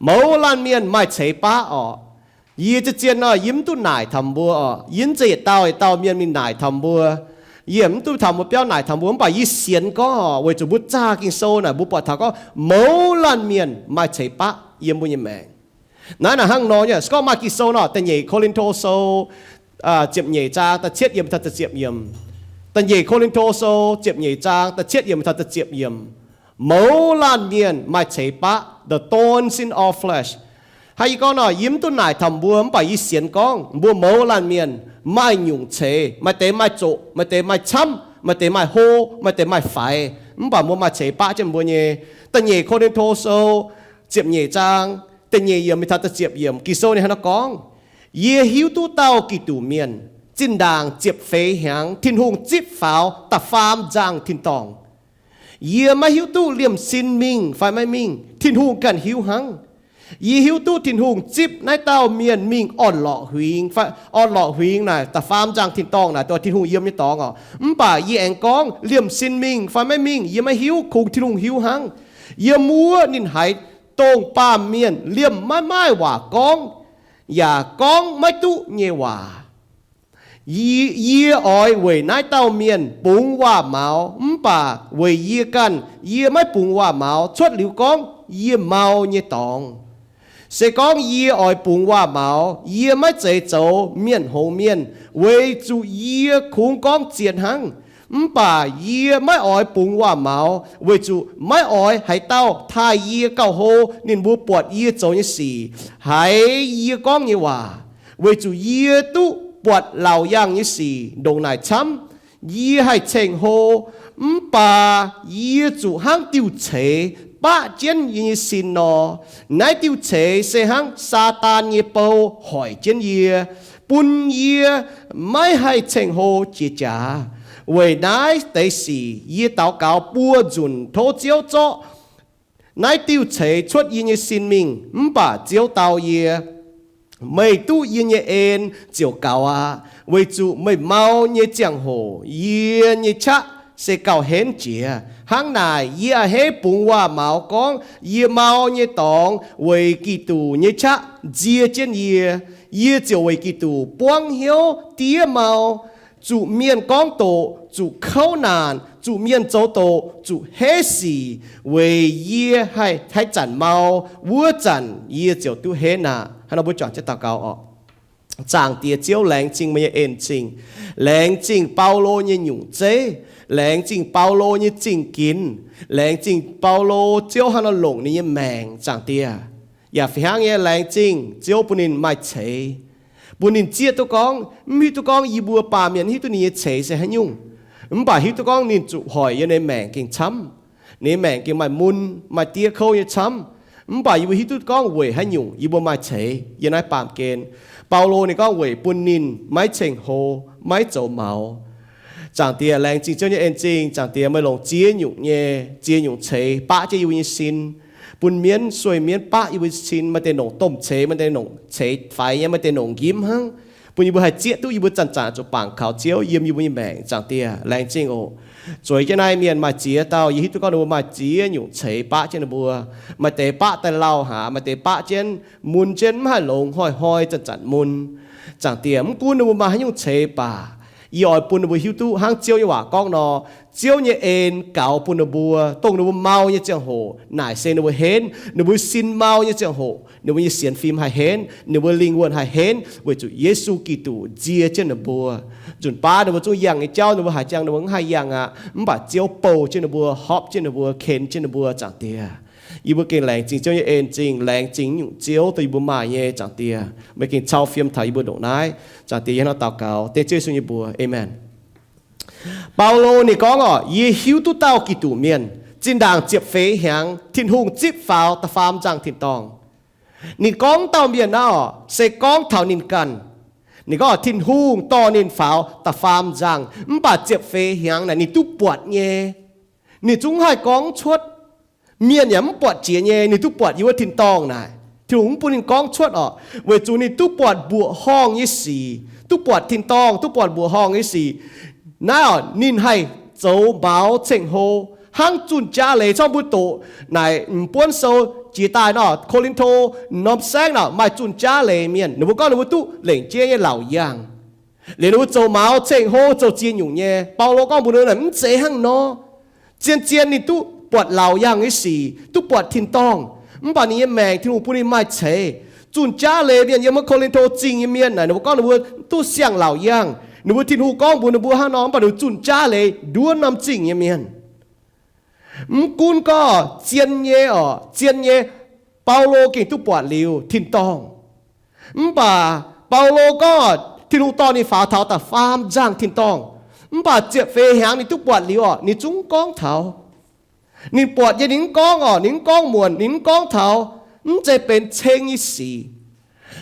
Mouz laanh mienh maaih ceix baqv orqc. Yie zien-zien nor, yie mv duqv naaic taux mbuo orqc. Yie mv zeiz yietc dauh yietc dauh mienh mingh naaic taux mbuo. Yie mv duqv taux mbuo biauv naaic taux mbuo, mv baac yie sienx gorngv orqc, weic zuqc mbuo zaah Ging-Sou naaic, mbuo buatc taux gorngv mouz laanh mienh maaih ceix baqv yiem mbuo nyei maengc. Naaiv naaic hnangv nor nyei, se gorngv maaih Ging-Sou nor, da'nyeic Ko^lin^to Sou ziepc nyeic zaang da'cietv yiemc taux da'ziepc yiemc. Da'nyeic Ko^lin^to Sou ziepc nyeic zaang da'cietv yiemc taux da'ziepc yiemc. Mouz laanh mienh maaih ceix baqv, the thorns in our flesh. Hnangv yie gorngv nor, yie mv duqv naaic taux mbuo, mv baac yie sienx gorngv mbuo mouz laanh mienh maaih nyungc ceix, maaih deix maaih zoqc, maaih deix maaih camv, maaih deix maaih hlo, maaih deix maaih faix, mv baac mbuo maaih ceix baqv jienv mbuo nyei. Da'nyeic Ko^lin^to Sou ziepc nyeic zaang da'nyeic yiemc mingh taux da'ziepc yiemc, Ging-Sou ninh hnangv naaiv gorngv, Yie hiuv duqv dauh Giduc Mienh zinh ndaangc ziepc feix hnyangx Tin-Hungh zipv faaux da'faam nzangc tin-dorngh. Yie maiv hiuv duqv liemh sin mingh fai maiv mingh, Tin-Hungh ganh hiuv hnangv. Yie hiuv duqv Tin-Hungh zipv naaiv dauh mienh mingh orn-lorqc huingx, fai orn-lorqc huingx naaic da'faam nzangc tin-dorngh naaic, dongh Tin-Hungh yiem nyei dorngx orqc. Mv baac yie aengx gorngv liemh sin mingh fai maiv mingh yie maiv hiuv, kungx Tin-Hungh hiuv hnangv. Yiem wuov ninh haiz dongh baamh mienh liemh maiv maaih waac gorngv, yaac gorngv maiv duqv nyei waac. Yie, yie oix weic naaiv dauh mienh bungx waac-maux, mv baac weic yie ganh yie maiv bungx waac-maux cuotv liuz gorngv yie mau nyei dorngx. Se gorngv yie oix bungx waac-maux, yie maiv zeiz zoux mienh hngongx mienh, weic zuqc yie kungx gorngv zien hnangv. Mv baac yie maiv oix bungx waac-maux, weic zuqc maiv oix haaix dauh taaih yie gauh hlo ninh mbuo buatc yie zoux nyei sic, haiz yie gorngv nyei waac, weic zuqc yie duqv buatc laauc yaangh nyei sic ndongc naaic camv. Yie haih ceng-hlo, mv baac yie zuqc hnangv diuh ceix baqv jienv yie nyei sin nor. Naaiv diuh ceix se hnangv Saadaan nyei bou hoic jienv yie, bun yie maiv haih ceng-hlo jiex jaax. Weic naaiv deix sic yie daux gaux buo nzunc tov Ziouv zorqv naaiv diuh ceix cuotv yie nyei sin mingh. Mv baac Ziouv dau yie, Meih duqv yie nyei en ziouc gaux aqv, weic zuqc meih mau nyei ziangh hoc yie nyei qaqv se gauh henv jiex. Hnangv naaic yie a'hneiv bungx waac-maux gorngv yie mau nyei dorngx weic Giduc nyei qaqv nzie jienv yie. Yie ziouc weic Giduc buangv hnyouv diev mau, zuqc mienh gorngv doqc, zuqc kouv naanc, zuqc mienh zoux doqc, zuqc heiv sic, weic yie haih, haih zanc mau, wuov zanc yie ziouc duqv henv aqv. Hnangv nor mbuo juangc jienv daux gaux oc. Zaangc Diex Ziouv, laengz zingh meih nyei en-zingh, laengz zingh Baulo nyei nyungc zeiv, laengz zingh Baulo nyei zingh ginx, laengz zingh Baulo Ziouv hnangv nor longc ninh nyei maengc, Zaangc Diex, yaac fih hnangv nyei laengz zingh Ziouv bun ninh maaih ceix, bun ninh zieqv duqv gorngv, mv hiuv duqv gorngv yie mbuo baamh mienh hiuv duqv ninh nyei ceix se haaix nyungc, mv baac hiuv duqv gorngv ninh zuqc hoic yiem ninh maengc gengh camv, ninh maengc gengh maaih mun, maaih diev kouv nyei camv. Mv baac yie mbuo hiuv duqv gorngv weic haaix nyungc yie mbuo maaih ceix yiem naaiv baamh gen. Baulo ninh gorngv weic bun ninh maiv ceng-hlo, maiv zoux maux. Zaangc Diex, laengz zingh Ziouv nyei en-zingh. Zaangc Diex, meih longc ziex nyungc nyei, ziex nyungc ceix baqv jienv yie mbuo nyei sin, bun mienv, sueih mienv baqv yie mbuo sin. Maaih deix longc domh ceix, maaih deix longc ceix faix nyei, maaih deix longc njimv hnangv, bun yie mbuo haih zieqv duqv yie mbuo zanc-zanc zuqc bangc kaux Ziouv yiem yie mbuo nyei maengc. Zaangc Diex, laengz zingh oc. Zueiz jienv naaiv mienh maaih ziex dauh, yie hiuv duqv gorngv ninh mbuo maaih ziex nyungc ceix baqv jienv ninh mbuo. Maaih deix baqv daaih lauh haic, maaih deix baqv jienv mun jienv mv haih longx, hnoi-hnoi zanc-zanc mun. Zaangc Diex, mv gunv ninh mbuo maaih haaix nyungc ceix baac, yie oix bun ninh mbuo hiuv duqv hnangv Ziouv nyei waac gorngv nor, Ziouv nyei en gaux bun ninh mbuo, dongh ninh mbuo mau nyei ziangh hoc naaic se ninh mbuo henv. Ninh mbuo sin mau nyei ziangh hoc ninh mbuo nyei sienx fim haih henv, ninh mbuo lingh wuonh haih henv, weic zuqc Yesu Giduc nzie jienv ninh mbuo. Nzunc baav ninh mbuo zungv yangh nyei jauv, ninh mbuo haiz ziangh ninh mbuo mv haih yangh aqv, mv baac Ziouv bouh jienv ninh mbuo, hopv jienv ninh mbuo, ken jienv ninh mbuo. Zaangc Diex, yie mbuo gengh laengz zingh Ziouv nyei en-zingh, laengz zingh nyungc Ziouv dongh yie mbuo maaih nyei. Zaangc Diex, meih gengh cau fiem taux yie mbuo ndongc naaiv. Zaangc Diex, yie hnangv nor daux gaux dengv Ziouv Yesu nyei mbuox, aamen. Baulo ninh gorngv oc, yie hiuv duqv dauh Giduc Mienh zinh ndaangc ziepc feix hnyangx Tin-Hungh zipv faaux da'faam nzangc tin-dorngh. Ninh gorngv dauh mienh naaiv oc, se gorngv taux ninh ganh. Ninh gorngv Tin-Hungh dorh ninh faaux da'faam nzangc, mv baac ziepc feix hnyangx naaic ninh duqv buatc nyei. Ninh zungv haih gorngv cuotv. Mienh yaac mv buatc jiex nyei, ninh duqv buatc yiem wuov tin-dorngh naaic. Tin-Hungh mv bun ninh gorngv cuotv oc, weic zuqc ninh duqv buatc mbuoqc horngh nyei sic, duqv buatc tin-dorngh, duqv buatc mbuoqc horngh nyei sic. Naaiv oc, ninh haih zoux maux ceng-hlo, hnangv zunh jaav leiz corc mbuo doqc naaic m'buonv sou jiex daaih nor, Ko^lin^to norm saengv naaic maaih zunh jaav leiz mienh, ninh mbuo gorngv ninh mbuo duqv lengc jeiv nyei laauc yaangh. Liuz ninh mbuo zoux maux ceng-hlo zoux ziex nyungc nyei. Baulo gorngv mbuox ninh mv zeiz hnangv nor. Zien-zien ninh duqv buatc laauc yaangh nyei sic, duqv buatc tin-dorngh, mv baac ninh nyei maengc Tin-Hungh bun ninh maaih ceix. Zunh jaav leiz mienh yiem wuov Ko^lin^to Zingh nyei mienh naaic, ninh mbuo gorngv ninh mbuo duqv siang-laauc yaangh, ninh mbuo Tin-Hungh gorngv mbuox ninh mbuo hnangv nor, mv baac ninh zunh jaav leiz nduov norm zingh nyei mienh. Mv gunv gorngv zien nyei orqc, zien nyei, Baulo gengh duqv buatc liuz tin-dorngh. Mv baac Baulo gorngv Tin-Hungh dorh ninh faaux taux da'faam nzangh tin-dorngh, mv baac ziepc feix hnyangx ninh duqv buatc liuz orqc, ninh zungv mv gorngv taux. Ninh buatc nyei ninh mv gorngv orqc, ninh mv gorngv muonc, ninh mv gorngv taux, mv zeiz benx ceng nyei sic.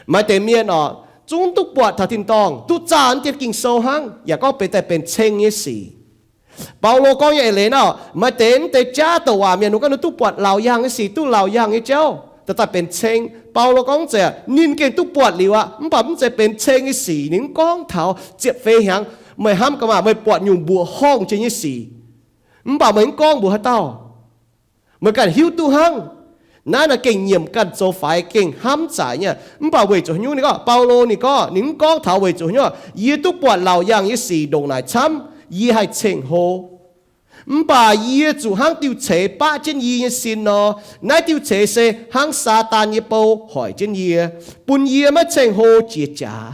Maaih deix mienh orqc, zungv duqv buatc taux tin-dorngh, duqv zaah naaiv deix Ging-Sou hnangv, yaac gorngv benx daaih benx ceng nyei sic. Baulo gorngv nyei eix leiz nor, maaih deix mv deix jaav douc waac mienh, ninh gorngv ninh duqv buatc laauc yaangh nyei sic, duqv laauc yaangh nyei jauv daaih daaih benx ceng. Baulo gorngv zeiz ninh gengh duqv buatc liuz aqv, mv baac mv zeiz benx ceng nyei sic, ninh mv gorngv taux. Ziepc feix hnyangx meih hnamv gaax maah, meih buatc nyungc mbuoqc horngh jiex nyei sic, mv baac meih mv gorngv mbuox haaix dauh. Meih ganh hiuv duqv hnangv. Naaiv naaic gengh nyiemc ganh zoux faix, gengh hnamv zaic nyei. Mv baac weic zuqc haaix nyungc ninh gorngv, Baulo ninh gorngv, ninh mv gorngv taux weic zuqc haaix nyungc, yie duqv buatc laauc yaangh nyei sic ndongc naaic camv, yie haih ceng-hlo. Mv baac yie zuqc hnangv diuh ceix baqv jienv yie nyei sin nor. Naaiv diuh ceix se hnangv Saadaan nyei bou hoic jienv yie, bun yie maiv ceng-hlo jiex jaax.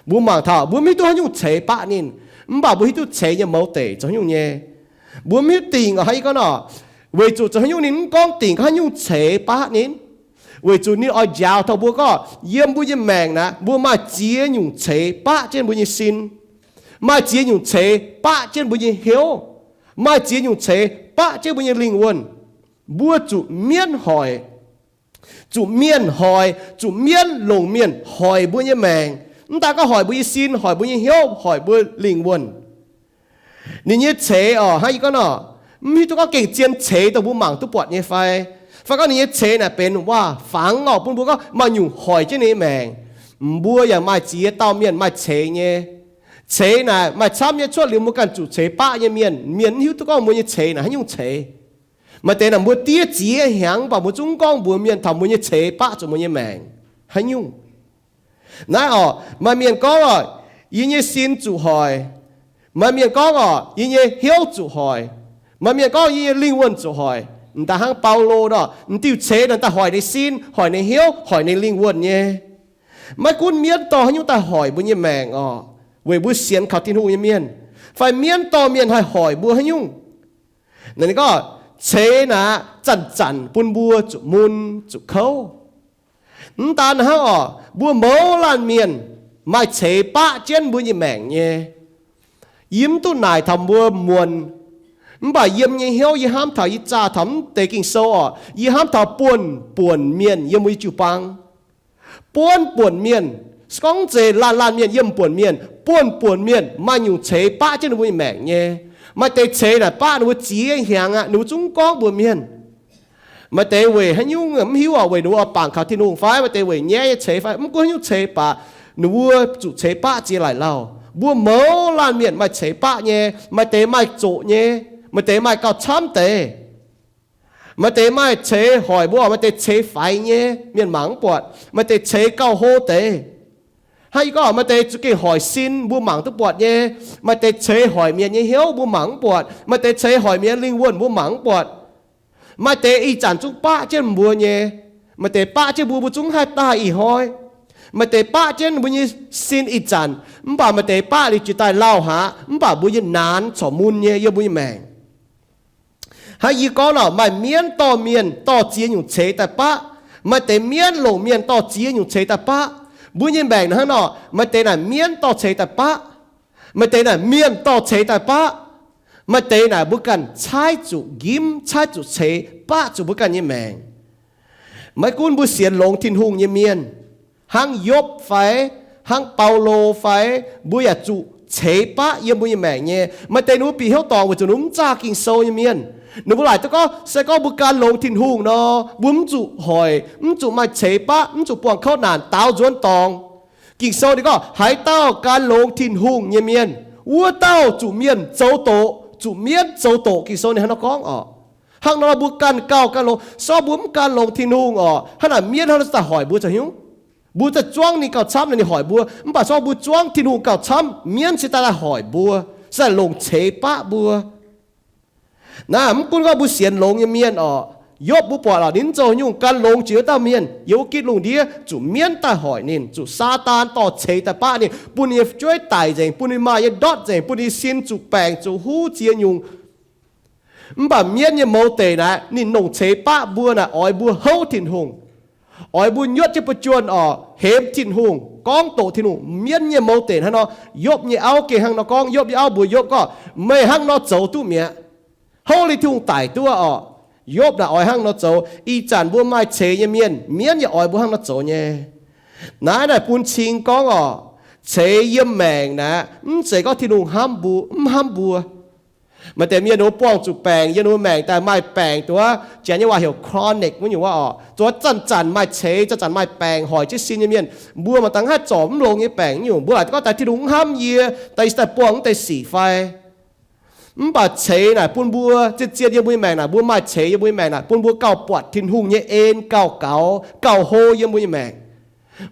Mbuo mangc taux mbuo mv hiuv duqv haaix nyungc ceix baqv ninh, mv baac mbuo hiuv duqv ceix nyei mouz deic zoux haaix nyungc nyei. Mbuo mv hiuv dingc orqc, hnangv yie gorngv nor, weic zuqc zoux haaix nyungc ninh mv gorngv dingc haaix nyungc ceix baqv ninh. Weic zuqc ninh oix njaaux taux mbuo gorngv yiem mbuo nyei maengc naaic mbuo maaih ziex nyungc ceix baqv jienv mbuo nyei sin, maaih ziex nyungc ceix baqv jienv mbuo nyei hnyouv, maaih ziex nyungc ceix baqv jienv mbuo nyei lingh wuonh. Mbuo zuqc mienv hoic, zuqc mienh hoic, zuqc mienv longc mienh hoic mbuo nyei maengc. Mv daan gorngv hoic mbuo nyei sin, hoic mbuo nyei hnyouv, hoic mbuo lingh wuonh. Ninh nyei ceix orqc, hnangv yie gorngv nor, mv hiuv duqv gorngv gengh zien ceix dongh mbuo mangc duqv buatc nyei fai, fai gorngv ninh nyei ceix naaic benx waac-fangx orqc, bun mbuo gorngv maaih nyungc hoic jienv ninh nyei maengc. Mbuo yaac maaih ziex dauh mienh maaih ceix nyei. Ceix naaic maaih camv nyei, cuotv liuz mbuo ganh zuqc ceix baqv nyei mienh. Mienh mv hiuv duqv gorngv mbuo nyei ceix naaic haaix nyungc ceix. Maaih deix naaic mbuo diev ziex hnyangx, mv baac mbuo zungv mv gorngv mbuox mienh taux mbuo nyei ceix baqv zuqc mbuo nyei maengc haaix nyungc. Naaiv orqc, maaih mienh gorngv orqc, yie nyei sin zuqc hoic. Maaih mienh gorngv orqc, yie nyei hnyouv zuqc hoic. Maaih mienh gorngv yie nyei lingh wuonh zuqc hoic. M'daaih hnangv Baulo nor, m'diuh ceix naaic daaih hoic ninh sin, hoic ninh hnyouv, hoic ninh lingh wuonh nyei. Maiv gunv mienv dorh haaix nyungc daaih hoic mbuo nyei maengc orqc, weic mbuo sienx kaux Tin-Hungh nyei mienh, fai mienv dorh mienh haih hoic mbuo haaix nyungc. Naaiv ninh gorngv ceix naaic zanc-zanc bun mbuo zuqc mun zuqc kouv. Mv daan hnangv orqc, mbuo mouz laanh mienh maaih ceix baqv jienv mbuo nyei maengc nyei. Yie mv duqv naaic taux mbuo muonc, mv baac yiem nyei hnyouv yie hnamv taux, yie zaah taux mv deix Ging-Sou orqc, yie hnamv taux buonv-buonc mienh yiem mbuo nyei jiu-baang. Buonv-buonc mienh, se gorngv zeiz laanh laanh mienh yiem buonc mienh, buonv-buonc mienh maaih nyungc ceix baqv jienv ninh mbuo nyei maengc nyei. Maaih deix ceix naaic baqv ninh mbuo ziex hnyangx aqv, ninh mbuo zungv mv gorngv mbuox mienh. Maaih deix weic haaix nyungc mv hiuv orqc, weic ninh mbuo oix bangc kaux Tin-Hungh fai, maaih deix weic nyaiv nyei ceix fai, mv gunv haaix nyungc ceix baac, ninh mbuo zuqc ceix baqv ziex laaic lauh. Mbuo mouz laanh mienh maaih ceix baqv nyei, maaih deix maaih zoqc nyei, maaih deix maaih gauh camv deix. Maaih deix maaih ceix hoic mbuo, maaih deix ceix faix nyei, mienh mangc mv buatc. Maaih deix ceix gauh hlo deix. Hnangv yie gorngv, maaih deix zuqc gengh hoic sin, mbuo mangc duqv buatc nyei. Maaih deix ceix hoic mienh nyei hnyouv, mbuo mangc mv buatc. Maaih deix ceix hoic mienh lingh wuonh, mbuo mangc mv buatc. Maaih deix ih zanc zungv baqv jienv mbuo nyei. Maaih deix baqv jienv mbuo, mbuo zungv haih daaih ih hnoi. Maaih deix baqv jienv mbuo nyei sin ih zanc, mv baac maaih deix baqv liuz jiex daaih lauh haic, mv baac mbuo nyei naanx corc mun nyei yiem mbuo nyei maengc. Hnangv yie gorngv nor, maaih mienv dorh mienh dorh ziex nyungc ceix daaih baqv. Maaih deix mienv longc mienh dorh ziex nyungc ceix daaih baqv. Mbuo nyei maengc hnangv nor, maaih deix naaic mienv dorh ceix daaih baqv. Maaih deix naaic mienh dorh ceix daaih baqv. Maaih deix naaic mbuo ganh caaiv zuqc nqimv, caaiv zuqc ceix baqv zuqc mbuo ganh nyei maengc. Maiv gunv mbuo sienx longx Tin-Hungh nyei mienh, hnangv Yopv fai, hnangv Baulo fai, mbuo yaac zuqc ceix baqv yiem mbuo nyei maengc nyei. Maaih deix ninh mbuo bieqc hnyouv dorngc weic zuqc ninh mbuo mv zaah Ging-Sou nyei mienh. Ninh mbuo laaic duqv gorngv, se gorngv mbuo gan longx Tin-Hungh nor, mbuo mv zuqc hoic, mv zuqc maaih ceix baqv, mv zuqc buangh kouv naanc, daaux nzuonx dorngx. Ging-Sou ninh gorngv, haaix dauh gan longx Tin-Hungh nyei mienh, wuov dauh zuqc mienh zoux doqc, zuqc mienv zoux doqc. Ging-Sou ninh hnangv nor gorngv orqc. Hnangv nor mbuo ganh gauh gan longx. Se gorngv mbuo mv gan longx Tin-Hungh orqc, hnangv naaic mienv hnangv nor se daaih hoic mbuo ziouc hiuv. Mbuo za'gengh zuangv ninh gauh camv, ninh hoic mbuo. Mv baac se gorngv mbuo zuangv Tin-Hungh gauh camv, mienv se daaih hoic mbuo, se daaih longc ceix baqv mbuo. Naaiv mv gunv gorngv mbuo sienx longx nyei mienh orqc, Yopv mbuo buatc lorqc, ninh mv zoux nyungc, gan longx jiex wuov dauh mienh yiem wuov gitv lungh ndiev zuqc mienv daaih hoic ninh, zuqc Saadaan dorh ceix daaih baqv ninh, bun ninh nyei fu'jueiv daic nzengc, bun ninh maaih nyei ndortv nzengc, bun ninh nyei sin zuqc baengc, zuqc huv ziex nyungc. Mv baac mienv nyei mouz deic naaic, ninh longc ceix baqv mbuo naaic oix mbuo houv Tin-Hungh, oix mbuo nyuotv jienv buoz-juonh orqc, hemx Tin-Hungh, gorngv doqc Tin-Hungh. Mienv nyei mouz deic hnangv nor, Yopv nyei auv gengh hnangv nor gorngv. Yopv nyei auv mbuox Yopv gorngv, meih hnangv nor zoux duqv mi'aqv. Houv liuz Tin-Hungh daic duqv orqc. Yopv naaic oix hnangv nor zoux. Ih zanc mbuo maaih ceix nyei mienh, mienv yaac oix mbuo hnangv nor zoux nyei. Naaiv naaic bun cing gorngv orqc, ceix yiem maengc naaic, mv zeiz gorngv Tin-Hungh hnamv mbuo, mv hnamv mbuo. Maaih deix mienh ninh mbuo buangh zuqc baengc yiem ninh mbuo maengc daaih, maaih baengc dongh wuov, Janx nyei waac heuc chronic wuov nyungc wuov orqc, dongh wuov zanc-zanc maaih ceix, zanc-zanc maaih baengc hoic jienv sin nyei mienh. Mbuo mangc dangh haih zorc mv longx nyei baengc nyungc, mbuo laaic gorngv daaih Tin-Hungh mv hnamv yie, daaih yie daaih buangh mv deix sic fai? Mv baac ceix naaic bun mbuo zien-zien yiem mbuo nyei maengc naaic, mbuo maaih ceix yiem mbuo nyei maengc naaic, bun mbuo gauh buatc Tin-Hungh nyei en gauh gaux, gauh hlo yiem mbuo nyei maengc.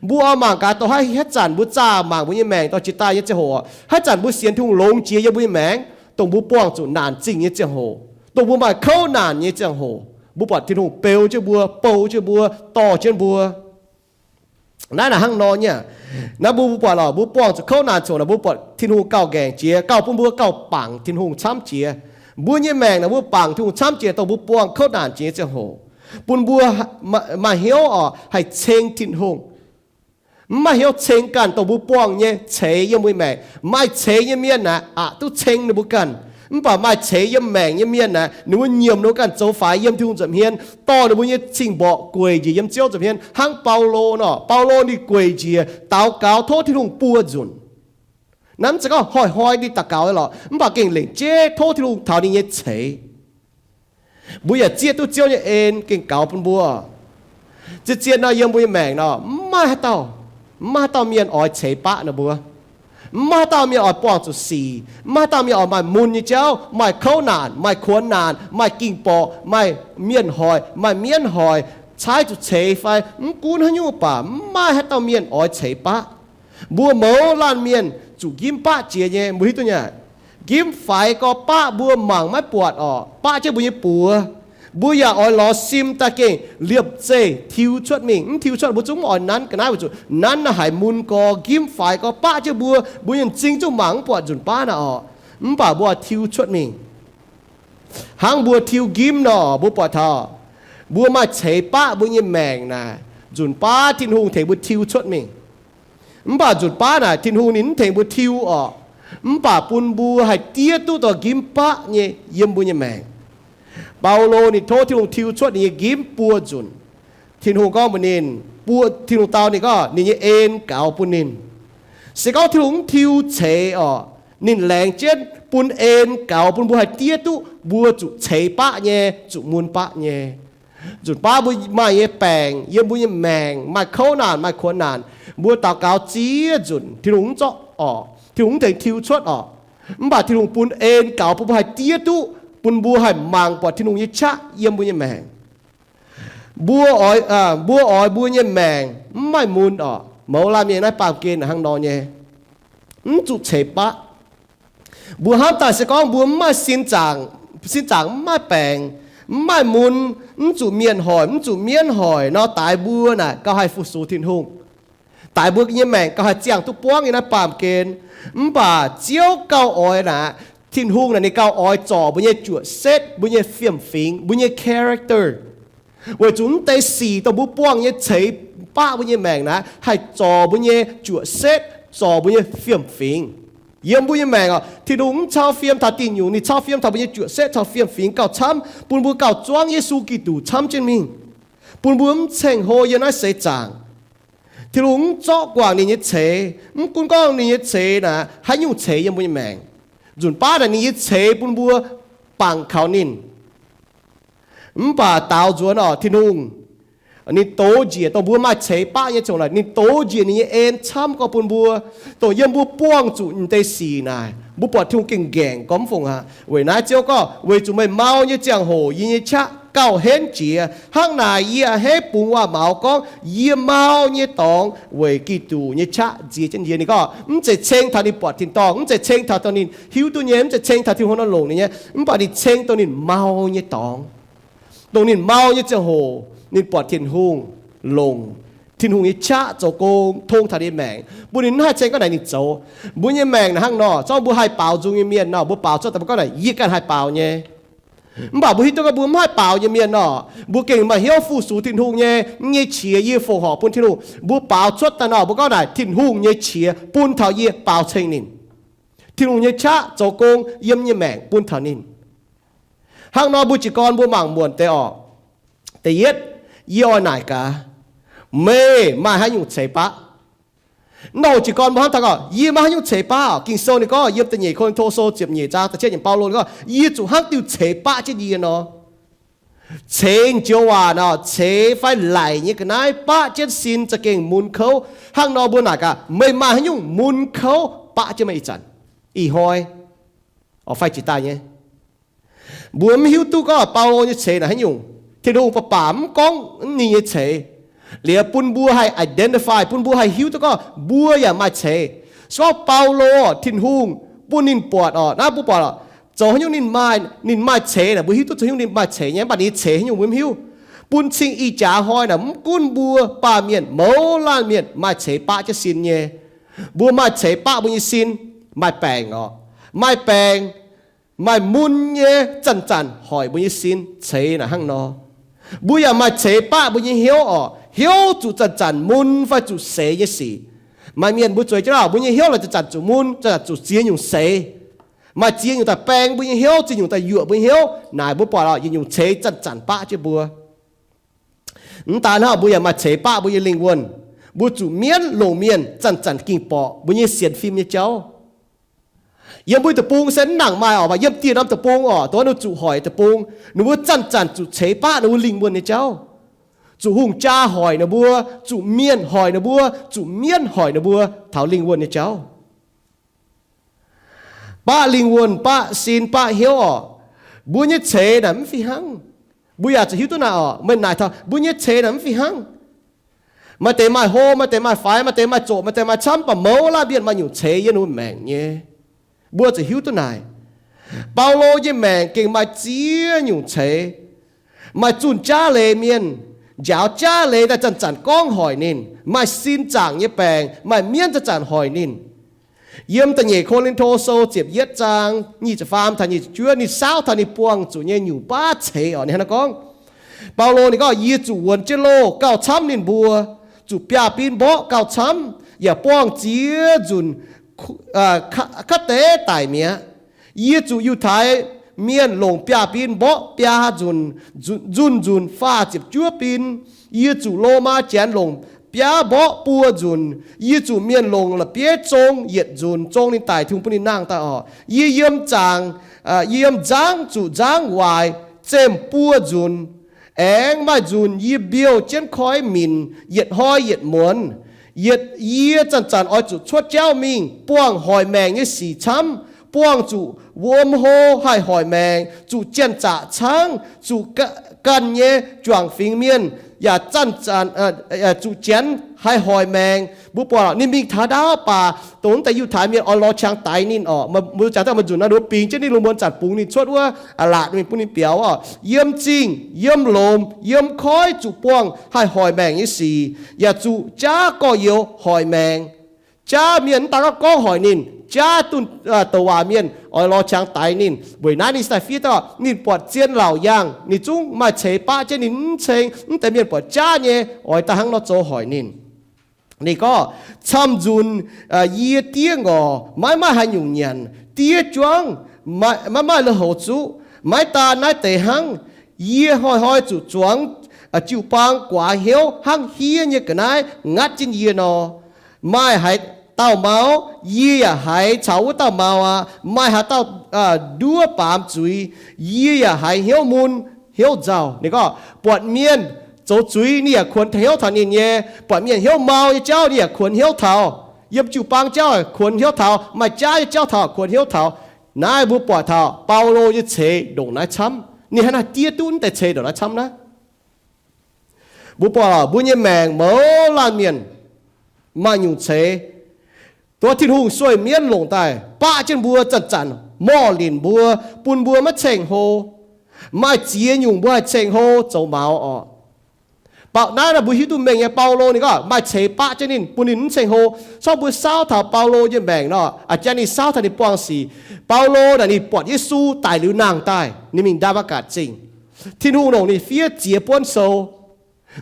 Mbuo oix mangc gaax dongh haaix, haaix zanc mbuo zaah mangc mbuo nyei maengc dorh jiex daaih nyei ziangh hoc, haaix zanc mbuo sienx Tin-Hungh longx jiex yiem mbuo nyei maengc, dongh mbuo buangh zuqc naanc zingh nyei ziangh hoc, dongh mbuo maaih kouv naanc nyei ziangh hoc, mbuo buatc Tin-Hungh beu jienv mbuo, bou jienv mbuo, dorh jienv mbuo. Naaiv naaic hnangv nor nyei aqv. Naaiv mbuo, mbuo buatc lorqc, mbuo buangh zuqc kouv naanc ziangh hoc naaic, mbuo buatc Tin-Hungh gauh nqaengc jiex, gauh bun mbuo gauh bangc Tin-Hungh camv jiex. Mbuo nyei maengc naaic mbuo bangc Tin-Hungh camv jiex dongh mbuo buangh kouv naanc jiex nyei ziangh hoc, bun mbuo maaih hnyouv orqc haih ceng Tin-Hungh. Mv maaih hnyouv ceng ganh dongh mbuo buangh nyei ceix yiem mbuo nyei maengc. Maaih ceix nyei mienh naaic aqc duqv ceng ninh mbuo ganh. Mv baac maaih ceix yiem maengc nyei mienh naaic, ninh mbuo nyiemc ninh mbuo ganh zoux faix yiem Tin-Hungh nza'hmien, dorh ninh mbuo nyei cing-mborqc gueic njiec yiem Ziouv nza'hmien. Hnangv Baulo nor, Baulo ninh gueic njiec daux gaux tov Tin-Hungh buo nzunc. Naaiv mv zeiz gorngv hnoi-hnoi ninh daux gaux lorqc, mv baac gengh lengc jeiv tov Tin-Hungh taux ninh nyei ceix. Mbuo yaac zieqv duqv Ziouv nyei en gengh gaux bun mbuo. Zien-zien nor yiem mbuo nyei maengc nor, mv maaih haaix dauh, mv maaih haaix dauh mienh oix ceix baqv ninh mbuo. Mv maaih haaix dauh mienh oix buangh zuqc sic. Mv maaih haaix dauh mienh oix maaih mun nyei jauv, maaih kouv naanc, maaih kuonx naanc, maaih ging-borqc, maaih mienh hoic, maaih mienv hoic, caaiv zuqc ceix fai mv gunv haaix nyungc baac mv maaih haaix dauh mienh oix ceix baqv. Mbuo mouz laanh mienh zuqc njimv baqv jiex nyei, mbuo hiuv duqv nyei. Njimv faix gorx baqv mbuo mangc maiv buatc orqc, baqv jienv mbuo nyei buoz. Mbuo yaac oix lorz sim daaih gengh liepc zeih tiux cuotv mingh. Mv tiux cuotv mbuo zungv mv oix nanv ga'naaiv weic zuqc nanv naaiv haiz mun gorx. Njimv faix gorx baqv jienv mbuo, mbuo nyei m'zing zungv mangc mv buatc nzunc baav naaic orqc. Mv baac mbuo oix tiux cuotv mingh. Hnangv mbuo tiux njimv nor, mbuo buatc taux mbuo maaih ceix baqv mbuo nyei maengc naaic, nzunc baav Tin-Hungh tengx mbuo tiux cuotv mingh. Mv baac nzunc baav naaic Tin-Hungh ninh mv tengx mbuo tiux orqc. Mv baac bun mbuo haih diev duqv dongh njimv baqv nyei yiem mbuo nyei maengc. Baulo ninh tov Tin-Hungh tiux cuotv ninh nyei njimv buo nzunc. Tin-Hungh gorngv mbuox ninh, buo, Tin-Hungh dau ninh gorngv ninh nyei en gaux bun ninh. Se gorngv Tin-Hungh mv tiux ceix orqc, ninh laengz jienv bun en gaux bun mbuo haih diev duqv mbuo zuqc ceix baqv nyei, zuqc mun baqv nyei. Nzunc baav mbuo maaih nyei baengc yiem mbuo nyei maengc, maaih kouv naanc, maaih kuonx naanc, mbuo daux gaux ziex nzunc, Tin-Hungh mv zorqv orqc, Tin-Hungh mv tengx tiux cuotv orqc. Mv baac Tin-Hungh bun en gaux bun mbuo haih diev duqv, bun mbuo haih mangc buatc Tin-Hungh nyei qaqv yiem mbuo nyei maengc. Mbuo oix, mbuo oix mbuo nyei maengc mv maaih mun orqc. Mouz laanh mienh naaiv baamh gen hnangv nor nyei, mv zuqc ceix baqv. Mbuo hnamv daaih se gorngv mbuo mv maaih sin zaangc, sin zaangc mv maaih baengc, mv maaih mun, mv zuqc mienh hoic, mv zuqc mienv hoic nor, daaix mbuo naaic gauh haih fu-sux Tin-Hungh. Daaix mbuo nyei maengc gauh haih ziangh duqv buangv nyei naaiv baamh gen. Mv baac Ziouv gauh oix naaic, Tin-Hungh naaic ninh gauh oix zorc mbuo nyei juoqc setv, mbuo nyei fiem-fingx, mbuo nyei character. Weic zuqc mv deix sic dongh mbuo buangh nyei ceix baqv mbuo nyei maengc naaic haih zorc mbuo nyei juoqc setv, zorc mbuo nyei fiem-fingx. Yiem mbuo nyei maengc orqc, Tin-Hungh mv cau fiem taux diuh nyungc, ninh cau fiem taux mbuo nyei juoqc setv caux fiem-fingx gauh camv, bun mbuo gauh zuangv Yesu Giduc camv jienv mingh, bun mbuo mv ceng-hlo yiem naaiv seix zaangc. Tin-Hungh mv zorqv guangc ninh nyei ceix. Mv gunv gorngv ninh nyei ceix naaic haaix nyungc ceix yiem mbuo nyei maengc, nzunc baav naaic ninh nyei ceix bun mbuo bangc kaux ninh. Mv baac daaux nzuonx orqc, Tin-Hungh Ninh douz njiec, dongh mbuo maaih ceix baqv nyei ziangh hoc naaic, ninh douz njiec ninh nyei en camv gorngv bun mbuo, dongh yiem mbuo buangh zuqc naaiv deix sic naaic, mbuo buatc Tin-Hungh gengh ngaengc gorngv mv fungc aqv. Weic naaiv Ziouv gorngv, weic zuqc meih mau nyei ziangh hoc yie nyei qaqv gauh henv jiex. Hnangv naaic yie a'hneiv bungx waac-maux gorngv yie mau nyei dorngx weic Giduc nyei qaqv nzie jienv yie. Ninh gorngv mv zeiz ceng taux ninh buatc tin-dorngh, mv zeiz ceng taux dongh ninh hiuv duqv nyei, mv zeiz ceng taux Tin-Hungh nor longc ninh nyei, mv baac ninh ceng dongh ninh mau nyei dorngx. Dongh ninh mau nyei ziangh hoc ninh buatc Tin-Hungh longc Tin-Hungh nyei qaqv zoux gong tong taux ninh nyei maengc, bun ninh mv haih ceng gorngv naaic ninh zoux. Mbuo nyei maengc naaic hnangv nor, zorngv mbuo haih baaux nzung nyei mienh nor, mbuo baaux cuotv daaih mbuo gorngv naaic, yie ganh haih baaux nyei. Mv baac mbuo hiuv duqv gorngv mbuo mv haih baaux nyei mienh nor, mbuo gengh maaih hnyouv fu-sux Tin-Hungh nyei, nyei qiex yie fongc horc bun Tin-Hungh. Mbuo baaux cuotv daaih nor, mbuo gorngv naaic Tin-Hungh nyei qiex bun taux yie baaux ceng ninh. Tin-Hungh nyei qaqv zoux gong yiem nyei maengc bun taux ninh. Hnangv nor mbuo jiez gorn mbuo mangc muonc deix orqc. Da'yietv, yie oix naaic gaax, meih maaih haaix nyungc ceix baqv? Nor jiez gorn mbuo hnamv taux gorngv, yie maaih haaix nyungc ceix baqv orqc? Ging-Sou ninh gorngv yiem da'nyeic Ko^lin^to Sou ziepc nyeic zaang da'cietv nyeic, Baulo ninh gorngv, yie zuqc hnangv diuh ceix baqv jienv yie nor. Ceix joux waac nor, ceix fai laic nyei ga'naaiv baqv jienv sin za'gengh mun kouv. Hnangv nor mbuo naaic gaax, meih maaih haaix nyungc mun kouv baqv jienv meih ih zanc, ih hnoi, fai jiex daaih nyei? Mbuo mv hiuv duqv gorngv Baulo nyei ceix naaic haaix nyungc. Tin-Hungh baac baac mv gorngv ninh nyei ceix. Liuz bun mbuo haih identify, bun mbuo haih hiuv duqv gorngv mbuo yaac maaih ceix. Se gorngv Baulo, Tin-Hungh bun ninh buatc orqc, naaiv mbuo buatc orqc, zoux haaix nyungc ninh maaih, ninh maaih ceix naaic, mbuo hiuv duqv zoux haaix nyungc ninh maaih ceix nyei, mv baac ninh nyei ceix haaix nyungc mbuo mv hiuv. Bun cing ih jaax hnoi naaic mv gunv mbuo baamh mienh, mouz laanh mienh maaih ceix baqv jienv sin nyei. Mbuo maaih ceix baqv mbuo nyei sin, maaih baengc orqc, maaih baengc, maaih mun nyei zanc-zanc hoic mbuo nyei sin ceix naaic hnangv nor. Mbuo yaac maaih ceix baqv mbuo nyei hnyouv orqc, hnyouv zuqc zanc-zanc mun fai zuqc seix nyei sic. Maaih mienh mbuo zueiz jienv orqc, mbuo nyei hnyouv laaix zanc-zanc zuqc mun, zanc-zanc zuqc ziex nyungc seix. Maaih ziex nyungc daaih baeng mbuo nyei hnyouv, ziex nyungc daaih yuoqc mbuo nyei hnyouv. Naaic mbuo buatc orqc, yietc nyungc ceix zanc-zanc baqv jienv mbuo. Mv daan hnangv, mbuo yaac maaih ceix baqv mbuo nyei lingh wuonh. Mbuo zuqc mienv longc mienh zanc-zanc ging borqc mbuo nyei sienx fim nyei jauv. Yiem mbuo deic-bung se mv nangc maaih orqc, mv baac yiem dieh norm deic-bung orqc, dongh wuov ninh zuqc hoic deic-bung, ninh mbuo zanc-zanc zuqc ceix baqv ninh mbuo lingh wuonh nyei jauv. Zuqc hungh jaa hoic ninh mbuo, zuqc mienh hoic ninh mbuo, zuqc mienv hoic ninh mbuo taux lingh wuonh nyei jauv. Baqv lingh wuonh, baqv sin, baqv hnyouv orqc. Mbuo nyei ceix naaic mv fih hnangv. Mbuo yaac zuqc hiuv duqv naaic orqc. Meih naaic taux mbuo nyei ceix naaic mv fih hnangv. Maaih deix maaih hlo, maaih deix maaih faix, maaih deix maaih zoqc, maaih deix maaih camv, baac mouz laanh mienh maaih nyungc ceix yiem ninh mbuo maengc nyei. Mbuo zuqc hiuv duqv naaic. Baulo nyei maengc gengh maaih ziex nyungc ceix. Maaih zunh jaav leiz mienh, njaaux jaav leiz daaih zanc-zanc gorngv hoic ninh. Maaih sin zaangc nyei baengc, maaih mienv zanc-zanc hoic ninh. Yiem da'nyeic Ko^lin^to Sou ziepc yietv zaang nyic ziepc faam taux nyic ziepc juov, ninh saauv taux ninh buangh zuqc nyei nyungc baav ceix orqc. Ninh hnangv naaiv gorngv, Baulo ninh gorngv, yie zuqc wuonx jienv loh gauh camv ninh mbuo, zuqc biaav-bin mborqv gauh camv, yaac buangh ziex nzunc kuv, kuv deix daic mi'aqv. Yie zuqc Yiutai Mienh longc biaav-bin mborqv biaa nzunc, nzunc, nzunc faah ziepc juov bin. Yie zuqc Lomaa Janx longc biaav mborqv buo nzunc. Yie zuqc mienh longc la'bieiv zong yietc nzunc, zong ninh daic, Tin-Hungh bun ninh nangh daaih orqc. Yie yiem zaangc, yie yiem nzangv zuqc nzangv waaic zemh buo nzunc. Aengx maaih nzunc yie mbiouh jienv koi minc yietc hnoi yietc muonz. Yietc yie zanc-zanc oix zuqc cuotv jauv mingh buangh hoic maengc nyei sic camv, buangh zuqc wuom hlo haih hoic maengc, zuqc janx-zaqc caangv, zuqc ganh nyei juangc fingx mienh yaac zanc-zanc, zuqc janx haih hoic maengc. Mbuo buatc ninh mingh taux ndaauv baac dongh wuov deix Yiutai Mienh oix lorz qangx daix ninh orqc. Mbuo jangx daaih maaih nzunc naaiv, ninh mbuo bingx jienv ninh lungh muonz zanc bungx ninh cuotv wuov, laatc mingh bun ninh biaux orqc. Yiem zingh, yiem lomc, yiem koiv zuqc buangh haih hoic maengc nyei sic, yaac zuqc jaav gorx-youz hoic maengc. Jaav mienh mv daan gorngv hoic ninh, jaav dunh douc waac mienh oix lorz qangx daix ninh. Weic naaiv ninh se daaih fiev dauh ninh buatc zien laauc yangh, ninh zungv maaih ceix baqv jienv ninh mv ceng mv deix mienh buatc jaav nyei oix daaih hnangv nor zoux hoic ninh. Ninh gorngv, camv nzunc yie diev ngorc, maiv maaih haaix nyungc nyanc, diev juangv, maiv maaih lui-houx zuqv. Maiv daan naaiv deix hnangv, yie hnoi-hnoi zuqc zuangx jiu-baang guaax hnyouv hnangv hiev nyei ga'naaiv ngatv jienv yie nor. Maaih haaix dauh mau, yie yaac haiz caux wuov dauh mau aqv. Maaih haaix dauh nduov baamz zuiz, yie yaac haiz hnyouv mun hnyouv nzauh. Ninh gorngv buatc mienh Zoux zuiz ninh yaac kuonx hnyouv taux ninh nyei. Buatc mienh hnyouv mau nyei jauv ninh yaac kuonx hnyouv taux. Yiem jiu-baang jauv kuonx hnyouv taux, maaih jaav nyei jauv taux kuonx hnyouv taux. Naaiv mbuo buatc taux Baulo nyei ceix ndongc naaiv camv. Ninh hnangv naaiv diev duqv naaiv deix ceix ndongc naaiv camv naaiv. Mbuo buatc mbuo nyei maengc mouz laanh mienh maaih nyungc ceix, dongh Tin-Hungh sueih mienv longc daaih baqv jienv mbuo, zanc-zanc morh linc mbuo, bun mbuo maiv ceng-hlo. Maaih ziex nyungc mbuo haih ceng-hlo zoux maux orqc. Bauc naaiv naaic mbuo hiuv duqv mengh nyei, Baulo ninh gorngv maaih ceix baqv jienv ninh, bun ninh mv ceng-hlo. Corc mbuo saauv taux Baulo nyei maengc nor, a'jang ninh saauv taux ninh buangh sic. Baulo naaic ninh buatc Yesu daic liuz nangh daaih, ninh mingh Ndaa^matv^gatc Zingh. Tin-Hungh longc ninh fiev ziex buonv sou.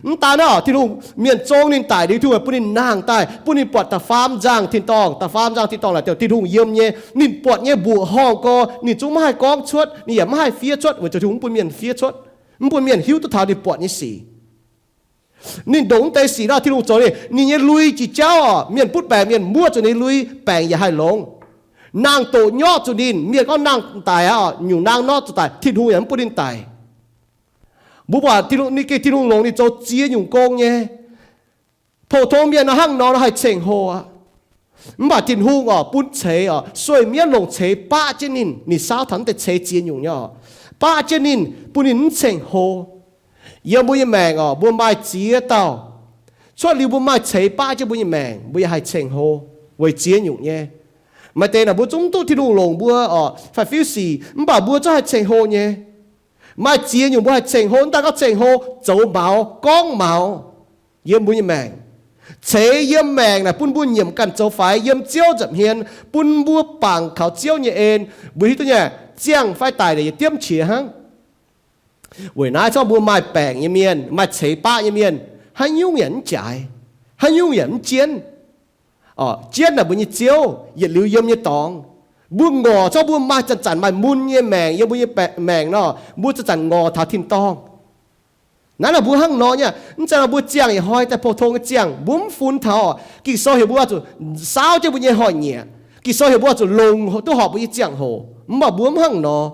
Mv daan naaiv, Tin-Hungh mienh zong ninh daic liuz, Tin-Hungh bun ninh nangh daaih, bun ninh buatc da'faam nzangh tin-dorngh. Da'faam nzangh tin-dorngh naaic Tin-Hungh yiem nyei. Ninh buatc nyei mbuoqc horngh gorx ninh zungv maiv haih gorngv cuotv, ninh yaac maiv haih fiev cuotv, weic zuqc Tin-Hungh mv bun mienh fiev cuotv, mv bun mienh hiuv duqv taux ninh buatc nyei sic. Ninh ndongc mv deix sic nor, Tin-Hungh zoux ninh, ninh nyei lui jiex jauv orqc, mienh butv baengc mienh muoqv zuqc ninh lui, baengc yaac haih longx. Nangh doqc nyorqv zuqc ninh, mienh gorngv nangh daic aqv, nyungc naang norv zuqc daic, Tin-Hungh yaac mv bun ninh daic. Mbuo buatc Tin-Hungh, ninh gengh Tin-Hungh longc ninh zoux ziex nyungc gong nyei. Pou-tong mienh nor hnangv nor nor haih ceng-hlo aqv. Mv baac Tin-Hungh orqc, bun ceix orqc, sueih mienv longc ceix baqv jienv ninh. Ninh saauv taux naaiv deix ceix ziex nyungc nyei orqc, baqv jienv ninh, bun ninh mv ceng-hlo. Yiem mbuo nyei maengc orqc, mbuo maaih ziex dauh. Cuotv liuz mbuo maaih ceix baqv jienv mbuo nyei maengc, mbuo yaac haih ceng-hlo weic ziex nyungc nyei. Maaih deix naaic mbuo zungv mv duqv Tin-Hungh longc mbuo orqc, fai fiuv sic, mv baac mbuo zungv haih ceng-hlo nyei. Maaih ziex nyungc mbuo haih ceng-hlo, mv daan gorngv ceng-hlo, zoux maux, gorngv maux. Yiem mbuo nyei maengc, ceix yiem maengc naaic bun mbuo nyiemc ganh zoux faix yiem Ziouv nza'hmien, bun mbuo bangc kaux Ziouv nyei en. Mbuo hiuv duqv nyei, ziangh fai daic yietc diemv qiex hnangv. Weic naaiv corc mbuo maaih baengc nyei mienh, maaih ceix baqv nyei mienh, haaix nyungc yaac mv jaaix, haaix nyungc yaac mv jienv. Jienv naaic mbuo nyei Ziouv yietc liuz yiem nyei dorngx. Mbuo ngorc corc mbuo maaih zanc-zanc maaih mun nyei maengc yiem mbuo nyei maengc nor, mbuo zanc-zanc ngorc taux tin-dorngh. Naaiv nor mbuo hnangv nor nyei, mv zeiz nor mbuo ziangh yietc hnoi daaih pou-tong nyei ziangh, mbuo mv funx taux. Ging-Sou heuc mbuo oix zuqc saauv jienv mbuo nyei hnoi-nyieqc. Ging-Sou heuc mbuo oix zuqc longc duqv horpc mbuo nyei ziangh hoc. Mv baac mbuo mv hnangv nor.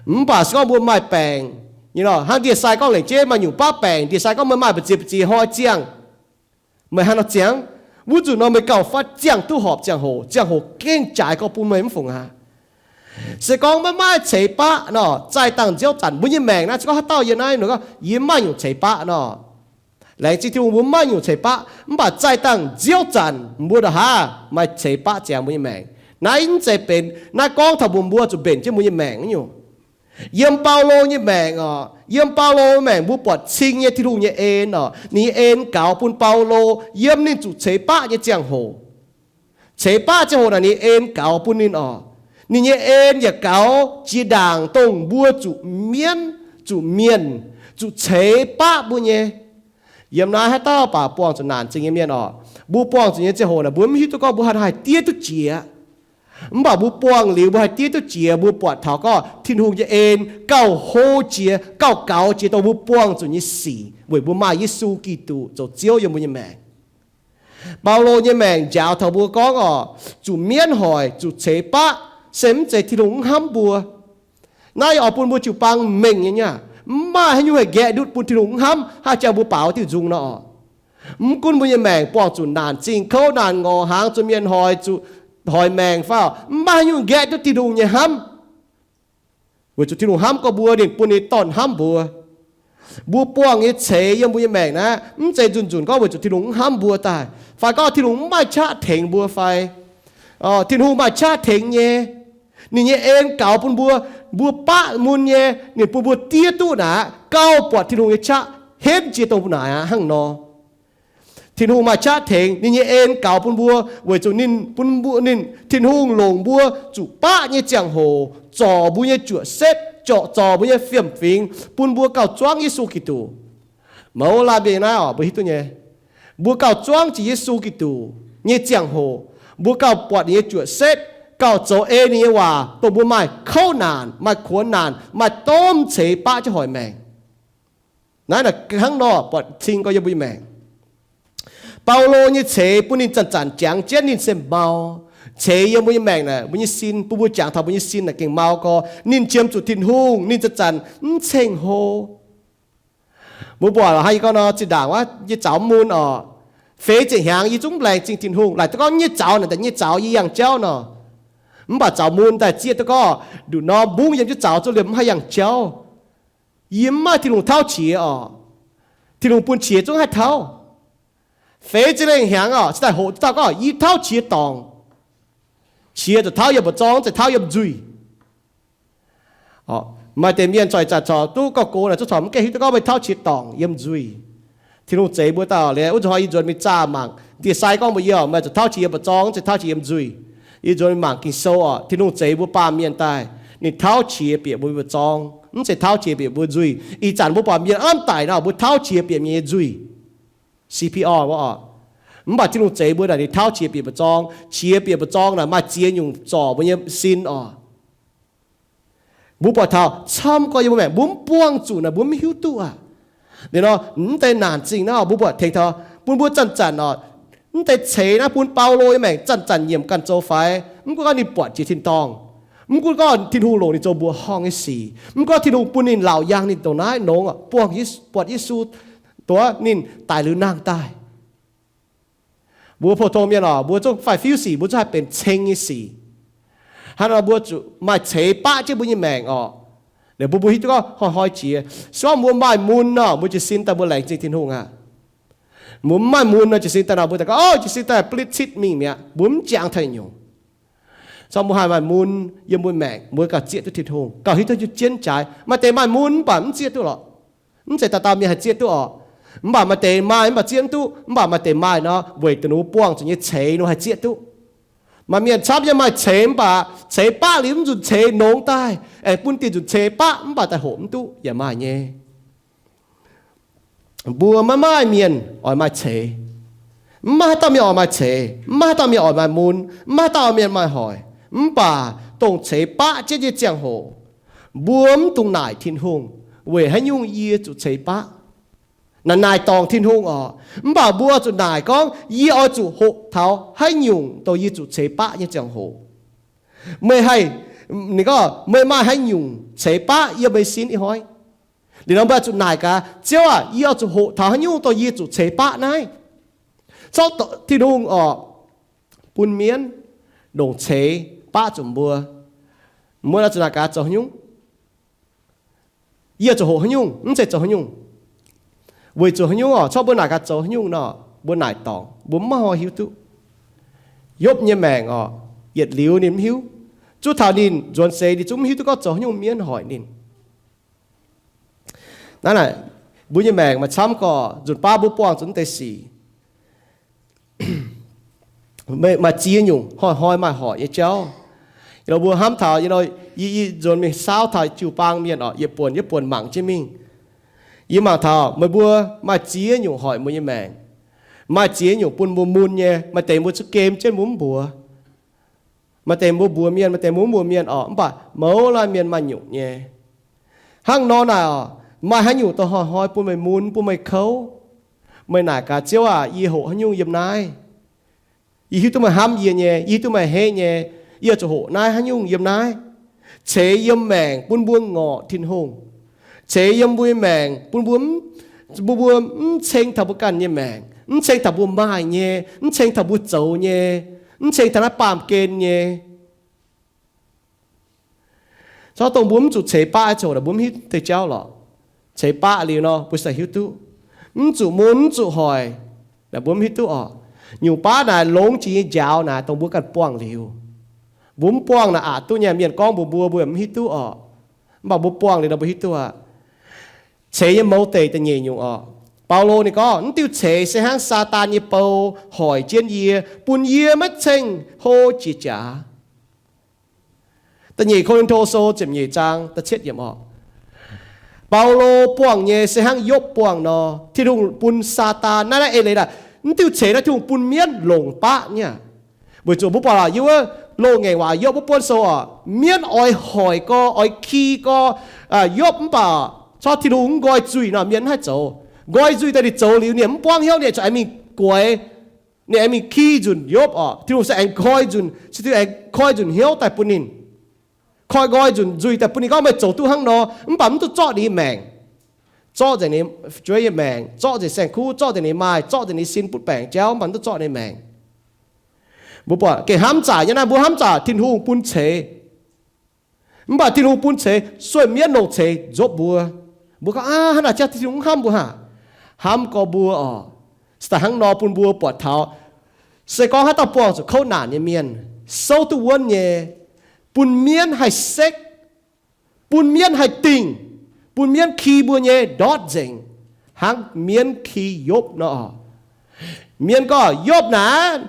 Mv baac se gorngv mbuo maaih baengc, hnangv ndie-sai gorngv lengc jeiv maaih nyungc baqv baengc, ndie-sai gorngv meih maaih mbu'ziex mbu'ziex hnoi ziangh, meih hnangv nor ziangh, wuov nzunc nor meih gauh fatv ziangh duqv horpc ziangh hoc, ziangh hoc gengh jaaix gorx bun meih mv fungc aqv. Se gorngv maiv maaih ceix baqv nor, zaih dangh nziouv zanc mbuo nyei maengc naaiv, se gorngv haaix dauh yiem naaiv nor gorngv yie mv maaih nyungc ceix baqv nor, laengz zingh Tin-Hungh mbuo mv maaih nyungc ceix baqv, mv baac zaih dangh nziouv zanc mbuo ndongc haaix maaih ceix baqv ziangx mbuo nyei maengc. Naaiv mv zeiz benx, naaiv gorngv taux mbuo, mbuo zuqc mbenc jienv mbuo nyei maengc nyungc. Yiem Baulo nyei maengc oc, yiem Baulo maengc mbuo buatc cing nyei Tin-Hungh nyei en oc. Ninh nyei en gaux bun Baulo yiem ninh zuqc ceix baqv nyei ziangh hoc. Ceix baqv ziangh hoc naaic ninh en gaux bun ninh oc. Ninh nyei en yaac gaux jiex ndaangc dongh mbuo zuqc mienv, zuqc mienh, zuqc ceix baqv mbuo nyei. Yiem naaiv haaix dauh baac buangh zuqc naanc zingh nyei mienh oc, mbuo buangh zuqc nyei ziangh hoc naaic mbuo mv hiuv duqv gorngv mbuo haih diev duqv jiex. Mv baac mbuo buangh liuz mbuo haih diev duqv jiex, mbuo buatc taux gorngv Tin-Hungh nyei en gauh hlo jiex, gauh gaux jiex dongh mbuo buangh zuqc nyei sic weic mbuo maaih Yesu Giduc zoux Ziouv yiem mbuo nyei maengc. Baulo nyei maengc njaaux taux mbuo gorngv oc, zuqc mienv hoic, zuqc ceix baqv, se mv zeiz Tin-Hungh mv hnamv mbuo. Naaiv oix bun mbuo jiu-baang mengh nyei aqv. Mv maaih haaix nyungc haih nqaeqv ndutv bun Tin-Hungh mv hnamv, haaix jangx mbuo baaux diuh nzung nor oc. Mv gunv mbuo nyei maengc buangh zuqc naanc zingh, kouv naanc, ngorc hnaangx, zuqc mienh hoic, zuqc hoic maengc fai, mv maaih haaix nyungc nqaeqv duqv Tin-Hungh nyei hnamv. Weic zuqc Tin-Hungh hnamv gorx mbuo, ninh bun ninh nyei Dorn hnamv mbuo. Mbuo buangh nyei ceix yiem mbuo nyei maengc naaiv, mv zeiz nzunc nzunc gorngv weic zuqc Tin-Hungh mv hnamv mbuo daaih, fai gorngv Tin-Hungh mv maaih qaqv tengx mbuo fai Tin-Hungh maaih qaqv tengx nyei. Ninh nyei en gaux bun mbuo, mbuo baqv mun nyei, ninh bun mbuo diev duqv naaic aqv, gauh buatc Tin-Hungh nyei qaqv henv jiex dongh mbuo naaic aqv hnangv nor. Tin-Hungh maaih qaqv tengx, ninh nyei en gaux bun mbuo weic zuqc ninh bun mbuo, ninh, Tin-Hungh longc mbuo zuqc baqv nyei ziangh hoc zorc mbuo nyei juoqc setv, zorc, zorc mbuo nyei fiem-fingx, bun mbuo gauh zuangv Yesu Giduc. Mouz laanh mienh naaiv oc, mbuo hiuv duqv nyei. Mbuo gauh zuangv jiex Yesu Giduc nyei ziangh hoc, mbuo gauh buatc ninh nyei juoqc setv, gauh zoux ei ninh nyei waac, dongh mbuo maaih kouv naanc, maaih kuonx naanc, maaih domh ceix baqv jienv hoic maengc. Naaiv hnangv nor buatc cing gorx yiem mbuo nyei maengc. Baulo nyei ceix bun ninh zanc-zanc jangx jienv ninh se mau. Ceix yiem mbuo nyei maengc naaic, mbuo nyei sin, bun mbuo jangx taux mbuo nyei sin naaic gengh mau gorx. Ninh qiemx zuqc Tin-Hungh, ninh zanc-zanc mv ceng-hlo. Mbuo buatc haiz yie gorngv nor, zinh ndaangc wuov yie zaux mun oc, feix ziepc hnyangx yie zungv laengz zingh Tin-Hungh. Laaic duqv gorngv nyei zaux naaic, daaih nyei zaux yie yangh jauv nor, mv baac zaux mun daaih zieqv duqv gorngv nduqc norm mbungv yiem jienv zaux zuqc liemh mv haih yangh jauv. Yie mv maaih Tin-Hungh tauv qiex oc. Tin-Hungh bun qiex zungv haih tauv. Feix ziepc lengh hnyangx oc, cingx daaih hoqc duqv dauh gorngv yie tauv qiex dorngc. Qiex zuqc tauv yiem mbu'zorng, mv zeiz tauv yiem nzuih. Maaih deix mienh corc ih zanc corc duqv gorngv gox naaic, zungv corc mv gaengh hiuv duqv gorngv meih tauv qiex dorngc yiem nzuih. Tin-Hungh zeix mbuo dauh liuz, wuov zanc hnoi yie nzuonx mingh zaah mangc, ndie-sai gorngv mbuox yie oc, meih zuqc tauv qiex yie mbu'zorng, mv zeiz tauv qiex yiem nzuih. Yie nzuonx mingh mangc Ging-Sou oc, Tin-Hungh zeix mbuo baamh mienh daaih, ninh tauv qiex bieqc mbuo mbu'zorng, mv zeiz tauv qiex bieqc mbuo nzuih. Ih zanc mbuo buatc mienh aav daic nor, mbuo tauv qiex bieqc mienh nyei nzuih, C P R wuov oc. Mv baac Tin-Hungh zeix mbuo naaic, ninh tauv qiex bieqc mbu'zorng. Qiex bieqc mbu'zorng naaic maaih ziex nyungc zorc mbuo nyei sin oc. Mbuo buatc taux camv gorx yiem mbuo maengc, mbuo mv buangh zuqc naaic mbuo mv hiuv duqv aqv. Liuz nor, mv deix naanc zingh naaiv mbuo buatc tengx taux bun mbuo zanc-zanc oc, mv deix ceix naaiv bun Baulo nyei maengc zanc-zanc nyiemc ganh zoux faix. Mv gunv gorngv ninh buatc jiex tin-dorngh, mv gunv gorngv Tin-Hungh longc ninh zoux mbuoqc horngh nyei sic, mv gunv Tin-Hungh bun ninh laauc yaangh ninh dongh naaiv nongx buangh, buatc Yesu, dongh ninh daic liuz nangh daaih. Mbuo pou-tong mienh oc, mbuo zungv faix-fiuv sic, mbuo zungv haih benx ceng nyei sic. Hnangv nor mbuo zuqc maaih ceix baqv jienv mbuo nyei maengc oc. Liuz bun mbuo hiuv duqv gorngv hnoi-hnoi jiex, se gorngv mbuo maaih mun nor, mbuo jiez sin daaih mbuo laengz zingh Tin-Hungh aqv. Mbuo mv maaih mun nor, jiez sin daaih nor mbuo daaih gorngv, Ov, jiez sin daaih blitv citv mingh mi'aqv, mbuo mv jangx taux nyungc. Se gorngv mbuo haih maaih mun yiem mbuo maengc, mbuo gauh zieqv duqv Tin-Hungh, gauh hiuv duqv jienv jaaix. Maaih deix maaih mun mv baac mv zieqv duqv lorqc. Mv zeiz dauh dauh mienh haih zieqv duqv oc. Mv baac maaih deix maaih mv baac zieqv mv duqv. Mv baac maaih deix maaih nor, weic dongh ninh mbuo buangh zuqc nyei ceix ninh mbuo haih zieqv duqv. Maaih mienh camv nyei maaih ceix mv baac ceix baqv liuz mv nzunc ceix nongx daaih, aengx bun dieh nzunc ceix baqv mv baac daaih hoqc mv duqv yaac maaih nyei. Mbuo maiv maaih mienh oix maaih ceix. Mv maaih haaix dauh mienh oix maaih ceix, mv maaih haaix dauh mienh oix maaih mun, mv maaih haaix dauh mienh maaih hoic. Mv baac dongh ceix baqv jienv nyei ziangh hoc, mbuo mv dungx naaic Tin-Hungh, weic haaix nyungc yie zuqc ceix baqv? Naaic naaic dorngc Tin-Hungh oc. Mv baac mbuo zuqc naaic gorngv, yie oix zuqc hoqc taux haaix nyungc dongh yie zuqc ceix baqv nyei ziangh hoc? Meih haih, ninh gorngv, meih maaih haaix nyungc ceix baqv yiem meih sin ih hnoi? Liuz nor mbuo zuqc naaic gaax, Ziouv aac, yie oix zuqc hoqc taux haaix nyungc dongh yie zuqc ceix baqv naaiv? Zorqv Tin-Hungh oc, bun mienv longc ceix baqv zuqc mbuo. Mbuo zuqc naaic gaax zoux haaix nyungc? Yie zuqc hoqc haaix nyungc? Mv zeiz zoux haaix nyungc. Weic zuqc haaix nyungc oc? Corc mbuo naaic gaax zoux haaix nyungc nor, mbuo naaic dorngc, mbuo mv maaih hnoi hiuv duqv. Yopv nyei maengc oc, yietc liuz ninh mv hiuv. Zuov taux ninh nzuonx seix ninh zungv mv hiuv duqv gorngv zoux haaix nyungc mienv hoic ninh. Naaiv naaic, mbuo nyei maengc maaih camv gorx nzunc baav mbuo buangh zuqc mv deix sic. Maaih ziex nyungc hnoi-hnoi maaih hoic nyei jauv. Yie mbuo hnamv taux, yie, yie nzuonx mingh saauv taux jiu-baang mienh oc, yietc buonc yietc buonc mangc jienv mingh. Yie mangc taux meih mbuo maaih ziex nyungc hoic mbuo nyei maengc. Maaih ziex nyungc bun mbuo mun nyei. Maaih deix mbuo zuqc gem jienv mbuo mv mbuox. Maaih deix mbuo mbuox mienh, maaih deix mbuo mv mbuox mienh oc, mv baac mouz laanh mienh maaih nyungc nyei. Hnangv nor naaic oc, maaih haaix nyungc dongh hnoi-hnoi bun meih mun, bun meih kouv? Meih naaic gaax, Ziouv aac, yie hoqc haaix nyungc yiem naaiv? Yie hiuv duqv meih hnamv yie nyei, yie hiuv duqv meih hei nyei. Yie zuqc hoqc naaiv haaix nyungc yiem naaiv? Ceix yiem maengc bun mbuo ngorc Tin-Hungh. Ceix yiem mbuo nyei maengc bun mbuo, mbuo, mbuo mv ceng taux mbuo ganh nyei maengc, mv ceng taux mbuo maaih nyei, mv ceng taux mbuo zoux nyei, mv ceng taux naaiv baamh gen nyei. Corc dongh mbuo mv zuqc ceix baqv ziouc mbuo mv hiuv deix jauv lorqc. Ceix baqv liuz nor, mbuo se hiuv duqv. Mv zuqc mun mv zuqc hoic, mbuo mv hiuv duqv oc. Nyungc baav naaic longx jiex nyei njaaux naaic dongh mbuo ganh buangh liuz. Mbuo mv buangh naaic aqc duqv nyei, mienh gorngv mbuox mbuo, mbuo mv hiuv duqv oc. Mv baac mbuo buangh liuz nor mbuo hiuv duqv aqv. Ceix nyei mouz deic da'nyeic nyungc oc. Baulo ninh gorngv, mv diuh ceix se hnangv Saadaan nyei bou hoic jienv yie, bun yie maiv ceng hlo jiex jaax. Da'nyeic Ko^lin^to Sou ziepc nyeic zaang da'cietv yiemc oc. Baulo buangh nyei se hnangv Yopv buangh nor, Tin-Hungh bun Saadaan, naaiv naaiv eix leiz aac, mv diuh ceix naaiv Tin-Hungh bun mienv longc baqv nyei aqv. Weic zuqc mbuo buatc yiem wuov Loz-Ngaengc Waac Yopv wuov buonv sou oc, mienv oix hoic gorx, oix ki gorx Yopv, mv baac corc Tin-Hungh mv nqoi nzuih nor, mienv mv haih zoux. Nqoi nzuih daaih ninh zoux liuz, ninh mv buangv hnyouv, ninh corc aengx mingh guaix, ninh aengx mingh ki nzunc Yopv oc. Tin-Hungh se aengx koi nzunc, se Tin-Hungh aengx koi nzunc hnyouv daaih bun ninh, koi nqoi nzunc nzuih daaih bun ninh, gorngv meih zoux duqv hnangv nor, mv baac mv duqv zorqv ninh nyei maengc. zorqv nzengc ninh fu'jueiv nyei maengc, zorqv nzengc saeng-kuv, zorqv nzengc ninh maaih, zorqv nzengc ninh sin butv baengc jauv, mv baac mv duqv zorqv ninh maengc. Mbuo buatc gengh hnamv zaqc nyei naaiv, mbuo hnamv zaqc Tin-Hungh bun ceix. Mv baac Tin-Hungh bun ceix, sueih mienv longc ceix nzopv mbuo. Mbuo gorngv, Aav, hnangv naaic jauv Tin-Hungh mv hnamv mbuo haic. Hnamv gorx mbuo oc. Se daaih hnangv nor bun mbuo buatc taux, se gorngv haaix dauh buangh zuqc kouv naanc nyei mienh, souv duqv wuonv nyei, bun mienv haih sekv, bun mienv haih dingh, bun mienv ki mbuo nyei ndortv nzengc, hnangv mienv ki Yopv nor. Mienh gorngv, Yopv naaic,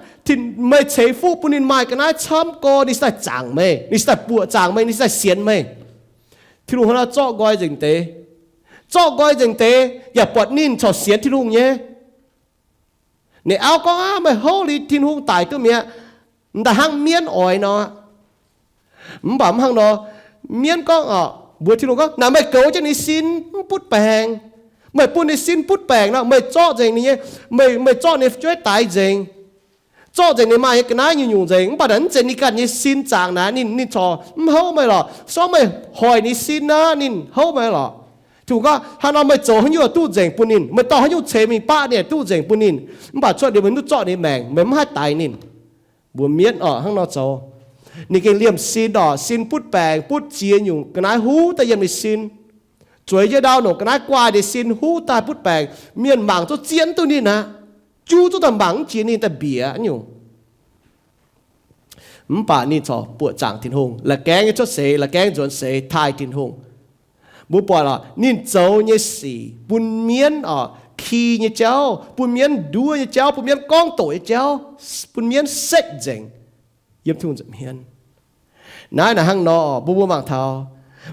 meih ceix fuqv bun ninh maaih ga'naaiv camv gorx, ninh se daaih zaangc meih, ninh se daaih buoqc zaangc meih, ninh se daaih sienx meih. Tin-Hungh hnangv naaiv zorqv nqoi nzengc deix, zorqv nqoi nzengc deix, yaac buatc ninh corc sienx Tin-Hungh nyei. Ninh auv gorngv, Aav, meih houv liuz Tin-Hungh daic duqv mi'aqv, m'daaih hnangv mienv oix nor. Mv baac mv hnangv nor, mienv gorngv oc, mbuox Tin-Hungh gorngv, Naaic meih goux jienv ninh sin mv butv baengc. Meih bun ninh sin butv baengc nor, meih zorqv nzengc ninh nyei, meih, meih zorqv ninh fu'jueiv daix nzengc, zorqv nzengc ninh maaih nyei ga'naaiv nyungc-nyungc nzengc. Mv baac naaic mv zeiz ninh ganh nyei sin zaangc naaic, ninh, ninh corc mv houv meih lorqc. Se gorngv meih hoic ninh sin naaic, ninh houv meih lorqc. Tin-Hungh gorngv, Hnangv nor meih zoux haaix nyungc duqv nzengc bun ninh, meih dorh haaix nyungc ceix mingh baqv ninh duqv nzengc bun ninh. Mv baac cuotv liuz meih mv duqv zorqv ninh maengc, meih mv haih daix ninh. Mbuox mienv oc, hnangv nor zoux. Ninh gengh liemh sin oc, sin butv baengc, butv ziex nyungc ga'naaiv huv daaih yiem ninh sin. Zueiz jienv ndau nongc ga'naaiv guaaih ninh sin huv daaih butv baengc. Mienh mangc zungv zien duqv ninh aqv. Juv zungv daaih mangc mv jiex ninh daaih mbiec nyungc. Mv baac ninh corc buoqc zaangc Tin-Hungh, la'gaengv nyei cuotv seix, la'gaengv nzuonx seix taaih Tin-Hungh. Mbuo buatc oc, ninh zoux nyei sic bun mienv oc, ki nyei jauv, bun mienv nduov nyei jauv, bun mienv gorngv doqc nyei jauv, bun mienv sekv nzengc yiem Tin-Hungh nza'hmien. Naaiv naaic hnangv nor oc, mbuo mbuo mangc taux,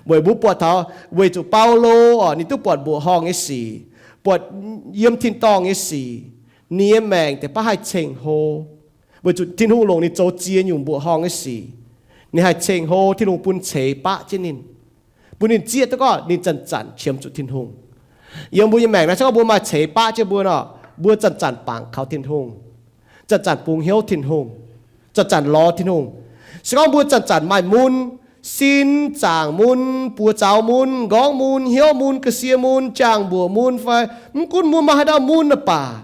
weic mbuo buatc taux weic zuqc Baulo oc, ninh duqv buatc mbuoqc horngh nyei sic, buatc yiem tin-dorngh nyei sic, ninh nyei maengc deix baav haih ceng-hlo. Weic zuqc Tin-Hungh longc ninh zoux ziex nyungc mbuoqc horngh nyei sic, ninh haih ceng-hlo, Tin-Hungh bun ceix baqv jienv ninh, bun ninh zieqv duqv gorngv ninh zanc-zanc qiemx zuqc Tin-Hungh. Yiem mbuo nyei maengc naaiv, se gorngv mbuo maaih ceix baqv jienv mbuo nor, mbuo zanc-zanc bangc kaux Tin-Hungh, zanc-zanc bungx hnyouv Tin-Hungh, zanc-zanc lorz Tin-Hungh. Se gorngv mbuo zanc-zanc maaih mun, sin zaangc mun, buoz zaux mun, m'nqorngv mun, hnyouv mun, ga'sie mun, jaang-mbuoqc mun fai, mv gunv mbuo maaih haaix dauh mun naaic baac,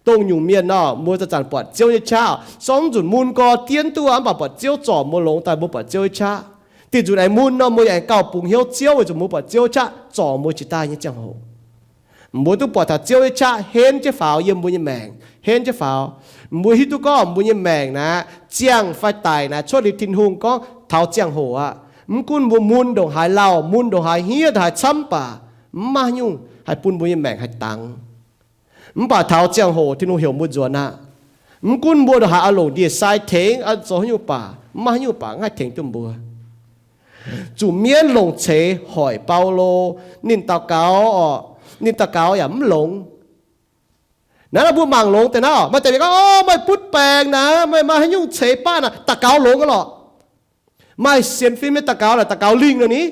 dongh nyungc mienh nor, mbuo zanc-zanc buatc Ziouv nyei qaqv. Se gorngv mv nzunc mun gorx dien duqv aqv, mv baac buatc Ziouv zorc mbuo longx daaih, mbuo buatc Ziouv nyei qaqv. Dih nzunc aengx mun nor, mbuo yaac aengx gauh bungx hnyouv Ziouv weic zuqc mbuo buatc Ziouv nyei qaqv zorc mbuo jiex daaih nyei ziangh hoc. Mbuo duqv buatc taux Ziouv nyei qaqv henv jienv faaux yiem mbuo nyei maengc, henv jienv faaux. Mbuo hiuv duqv gorngv mbuo nyei maengc naaic, ziangh fai daic naaic, cuotv liuz Tin-Hungh gorngv taux ziangh hoc aqv. Mv gunv mbuo mun ndongc haaix lauh, mun ndongc haaix hniev, ndongc haaix camv baac, mv maaih haaix nyungc haih bun mbuo nyei maengc haih dangx. Mv baac taux ziangh hoc Tin-Hungh heuc mbuo nzuonx aqv. Mv gunv mbuo ndongc haaix oix longc ndie-sai tengx, oix zoux haaix nyungc baac, mv maaih haaix nyungc baac mv haih tengx duqv mbuo. Zuqc mienv longc ceix hoic Baulo, ninh daux gaux oc, ninh daux gaux yaac mv longx. Naaiv nor mbuo mangc longx deix naaiv oc, maaih deix mienh gorngv, O, meih butv baengc naaic, meih maaih haaix nyungc ceix baqv naaic, daux gaux longx aqv lorqc. Maaih sienx fim nyei daux gaux naaic, daux gaux lingh nor ni.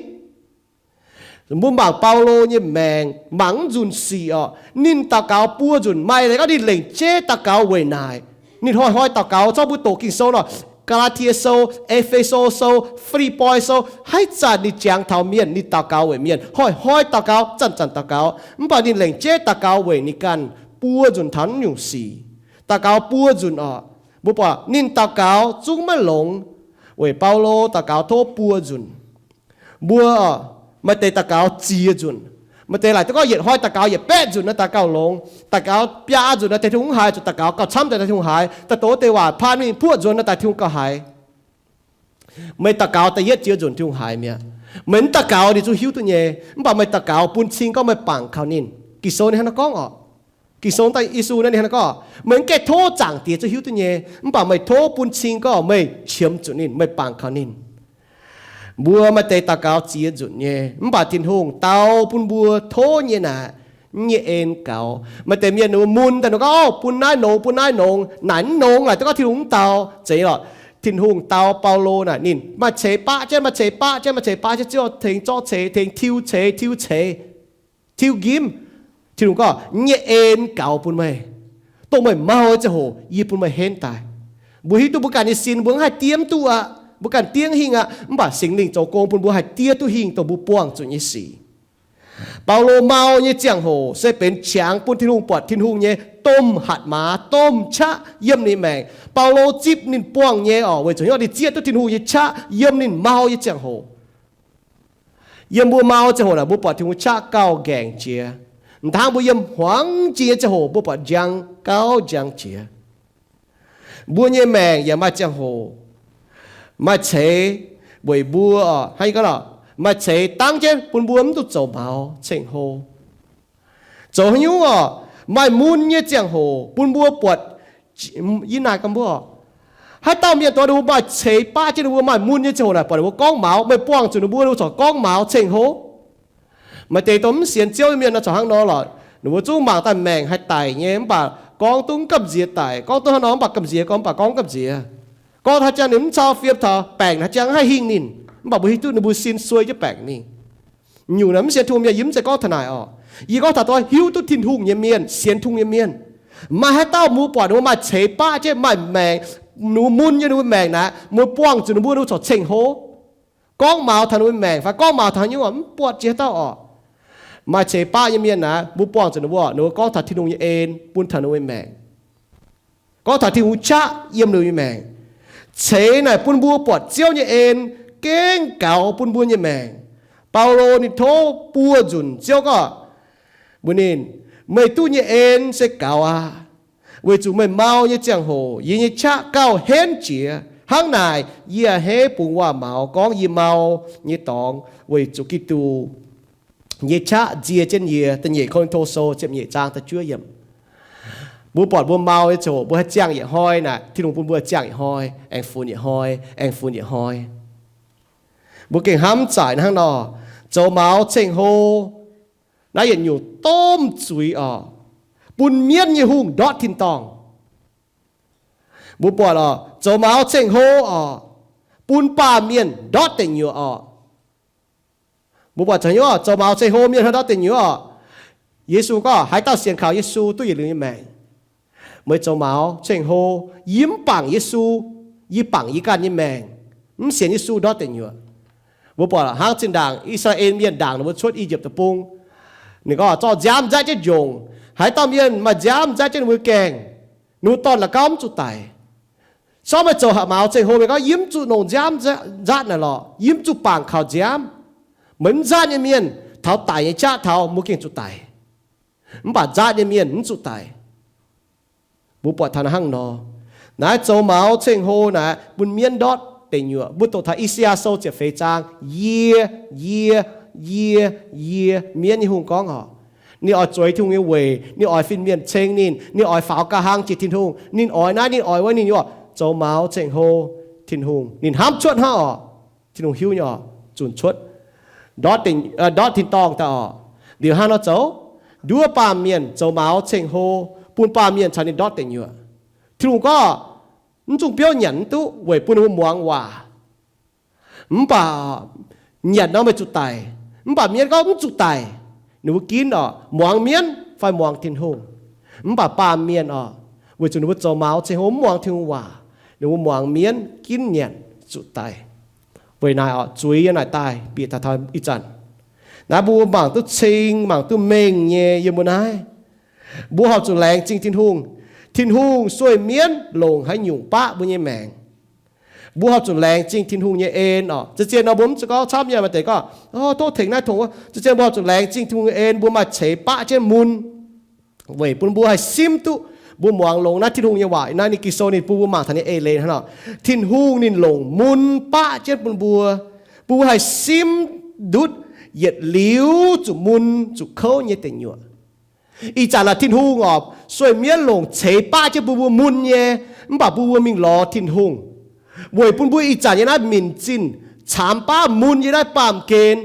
Mbuo mangc Baulo nyei maengc, mangc mv nzunc sic oc, ninh daux gaux buo nzunc. Maaih deix gorngv ninh lengc jeiv daux gaux weic naaic. Ninh hnoi-hnoi daux gaux, zorqv mbuo doqc Ging-Sou nor, Gaa^laa^tie Sou, E^fe^so Sou, Fi^lipv^poi Sou, haaix zanc ninh jangx taux mienh, ninh daux gaux weic mienh, hnoi-hnoi daux gaux, zanc-zanc daux gaux. Mv baac ninh lengc jeiv daux gaux weic ninh ganh buo nzunc taux nyungc sic. Daux gaux buo nzunc oc. Mbuo buatc ninh daux gaux zungv maiv longx. Weic Baulo daux gaux tov buo nzunc. Mbuo maaih deix daux gaux ziex nzunc. Maaih deix laaic duqv gorngv yietc hnoi daux gaux yietc baeqv nzunc nor daaih gauh longx. Daux gaux biaa nzunc nor daaih Tin-Hungh haiz, zuqc daux gaux gauh camv daaih Tin-Hungh haiz, daaih doqc wuov deix waac paan mingh puoqv nzuonx nor daaih Tin-Hungh gauh haiz. Meih daux gaux da'yietv ziex nzunc Tin-Hungh haiz mi'aqv. Meih mv daux gaux ninh zungv hiuv duqv nyei. Mv baac meih daux gaux bun cing gorngv meih bangc kaux ninh. Ging-Sou ninh hnangv naaiv gorngv oc. Ging-Sou daaih Yesu naaiv ninh hnangv naaiv gorngv, meih mv gaengh tov Zaangc Diex zungv hiuv duqv nyei. Mv baac meih tov bun cing gorngv meih qiemx zuqc ninh, meih bangc kaux ninh. Mbuo maaih deix daux gaux ziex nzunc nyei, mv baac Tin-Hungh dau bun mbuo tov nyei naaic, mv nyei en gaux. Maaih deix mienh ninh mun daaih ninh gorngv, O, bun naaiv nongx, bun naaiv nongx. Naaic mv nongx, naaic duqv gorngv Tin-Hungh mv dau. Zeiz lorqc. Tin-Hungh dau Baulo naaic ninh maaih ceix baqv jienv, maaih ceix baqv jienv, maaih ceix baqv jienv, Ziouv tengx zorqv ceix, tengx tiuv ceix, tiuv ceix, tiuv nqimv. Tin-Hungh gorngv, Yie nyei en gaux bun meih. Dongh meih mau nyei ziangh hoc yie bun meih henv daaih. Mbuo hiuv duqv mbuo ganh nyei sin mbuo mv haih diev duqv aqv. Mbuo ganh diev hingh aqv. Mv baac Singx Lingh zoux gong bun mbuo haih diev duqv hingh dongh mbuo buangh zuqc nyei sic. Baulo mau nyei ziangh hoc se benx qangx bun Tin-Hungh buatc Tin-Hungh nyei domh hatc maaz, domh qaqv yiem ninh maengc. Baulo zipv ninh buangh nyei oc, weic zuqc hnyouv ninh zieqv duqv Tin-Hungh nyei qaqv yiem ninh mau nyei ziangh hoc. Yiem mbuo mau ziangh hoc naaic, mbuo buatc Tin-Hungh qaqv gauh nqaengc jiex. M'dangv mbuo yiem hmuangx jiex nyei ziangh hoc mbuo buatc njang gauh njang jiex. Mbuo nyei maengc yaac maaih ziangh hoc maaih ceix weic mbuo, hnangv gorngv, maaih ceix dangv jienv bun mbuo mv duqv zoux maux ceng-hlo. Zoux haaix nyungc oc, maaih mun nyei ziangh hoc bun mbuo buatc, yie naaic gaax mbuo oc, haaix dauh mienh dongh ninh mbuo maaih ceix baqv jienv ninh mbuo maaih mun nyei ziangh hoc naaic, buatc ninh mbuo gorngv maux, meih buangh zuqc ninh mbuo, ninh mbuo corc gorngv maux ceng-hlo. Maaih deix dongh mv sienx Ziouv nyei mienh nor, corc hnangv nor lorqc, ninh mbuo zungv mangc daaih maengc haih daic nyei, mv baac gorngv duqv gamh nziex daic, gorngv duqv hnangv nor mv baac gamh nziex, gorngv mv baac gorngv gamh nziex. Gorngv haaix jangx ninh mv cau fiem taux baengc, haaix jangx haih hingh ninh, mv baac mbuo hiuv duqv ninh mbuo sin suei jienv baengc ninh. Nyungc naaic mv sienx Tin-Hungh mienh yie mv zeiz gorngv taux naaic oc. Yie gorngv taux dongh hiuv duqv Tin-Hungh nyei mienh, sienx Tin-Hungh nyei mienh. Maaih haaix dauh mbuo buatc ninh mbuo maaih ceix baqv jienv, maaih maengc, ninh mbuo mun nyei, ninh mbuo maengc naaic, mbuo buangh zuqc ninh mbuo, ninh mbuo corc ceng-hlo, gorngv maux taux ninh mbuo maengc fai gorngv maux taux haaix nyungc oc, mv buatc jiex haaix dauh oc. Maaih ceix baqv nyei mienh naaic, mbuo buangh zuqc ninh mbuo, ninh mbuo gorngv taux Tin-Hungh nyei en bun taux ninh mbuo maengc, gorngv taux Tin-Hungh qaqv yiem ninh mbuo nyei maengc. Ceix naaic bun mbuo buatc Ziouv nyei en gengh gaux bun mbuo nyei maengc. Baulo ninh tov buo nzunc Ziouv gorngv mbuox ninh, meih duqv nyei en se gaux aqv, weic zuqc meih mau nyei ziangh hoc yie nyei qaqv gauh henv jiex. Hnangv naaic yie a'hneiv bungx waac-maux gorngv yie mau nyei dorngx weic zuqc Giduc nyei qaqv nzie jienv yie. Da'nyeic Ko^lin^to Sou ziepc nyeic zaang da'juov yiemc. Mbuo buatc mbuo mau nyei ziangh hoc mbuo haih ziangh yietc hnoi naaic, Tin-Hungh bun mbuo ziangh yietc hnoi, aengx funx yietc hnoi, aengx funx yietc hnoi. Mbuo gengh hnamv zaic hnangv nor, zoux maux ceng-hlo naaiv yietc nyungc domh zuiz oc, bun mienv nyei hungh ndortv tin-dorngh. Mbuo buatc oc, zoux maux ceng-hlo oc, bun baamh mienh ndortv deic nyuoqc oc. Mbuo buatc zoux hnyouv, zoux maux ceng-hlo mienh hnangv ndortv deic nyuoqc oc. Yesu gorngv, haaix dauh sienx kaux Yesu duqv yietc liuz nyei maengc. Meih zoux maux ceng-hlo, yie mv bangc Yesu, yie bangc yie ganh nyei maengc, mv sienx Yesu ndortv deic nyuoqc. Mbuo buatc hnangv zinh ndaangc I^saa^laa^en Mienh ndaangc ninh mbuo cuotv I^yipv Deic-Bung, ninh gorngv zorqv nziaamv nzaatv jienv njongc. Haaix dauh mienh maaih nziaamv nzaatv jienv ninh mbuo gaengh, ninh mbuo dorn la'gauv mv zuqc daic. Sortv meih zoux hatc maux ceng-hlo, meih gorngv, yie mv zuqc longc nziaamv nzaatv naaic lorqc, yie mv zuqc bangc kaux nziaamv. Meih mv nzaatv nyei mienh, taux daic nyei qaqv taux mbuo gengh zuqc daic. Mv baac nzaatv nyei mienh mv zuqc daic. Mbuo buatc taux hnangv nor, naaiv zoux maux ceng-hlo naaic bun mienv ndortv deic nyuoqc. Mbuo doqc taux I^saa^yaa Sou ziepc feix zaang, yie, yie, yie, yie, mienv nyei hungh gorngv oc. Ninh oix zueiz Tin-Hungh nyei weic, ninh oix fin-mienh ceng ninh, ninh oix faaux nqa'haav jiex Tin-Hungh, ninh oix naaiv, ninh oix wuov, ninh oix zoux maux ceng-hlo Tin-Hungh. Ninh hnamv cuotv hnangv oc. Tin-Hungh hiuv nyei oc, zunc cuotv, ndortv tin-dorngh daaih oc. Liuz hnangv nor zoux, nduov baamh mienh zoux maux ceng-hlo, bun baamh mienh caux ninh ndortv deic nyuoqc. Tin-Hungh gorngv, mv zungh biouv nyanc mv duqv weic bun ninh mbuo muangx waac. Mv baac nyanc nor meih zuqc daic. Mv baac mienv gorngv mv zuqc daic. Ninh mbuo ginv oc, muangx mienv fai muangx Tin-Hungh. Mv baac baamh mienh oc, weic zuqc ninh mbuo zoux maux ceng-hlo mv muangx Tin-Hungh waac, ninh mbuo muangx mienv ginv nyanc zuqc daic. Weic naaic oc, zuiz yiem naaic daaih bieqc taux ih zanc. Naaiv mbuo mangc duqv cing, mangc duqv mengh nyei yiem mbuo naaiv. Mbuo horpc zuqc laengz zingh Tin-Hungh. Tin-Hungh sueih mienv longc haaix nyungc baqv mbuo nyei maengc. Mbuo horpc zuqc laengz zingh Tin-Hungh nyei en oc. Zien-zien nor mbuo mv zuqc gorngv camv nyei, maaih deix gorngv, tov tengx naaiv tengx wuov. Zien-zien mbuo horpc zuqc laengz zingh Tin-Hungh nyei en, mbuo maaih ceix baqv jienv mun weic bun mbuo haih simv duqv, mbuo muangx longx naaiv Tin-Hungh nyei waac. Naaiv ninh Ging-Sou ninh bun mbuo mangc taux nyei eix leiz hnangv nor, Tin-Hungh ninh longc mun baqv jienv bun mbuo, bun mbuo haih simv ndutv yietc liuz zuqc mun zuqc kouv nyei deic nyuoqc. Ih zanc naaic Tin-Hungh oc, sueih mienv longc ceix baqv jienv bun mbuo mun nyei, mv baac bun mbuo mingh lorz Tin-Hungh, weic bun mbuo ih zanc yiem naaiv minc zinh caamx baav mun yiem naaiv baamh gen,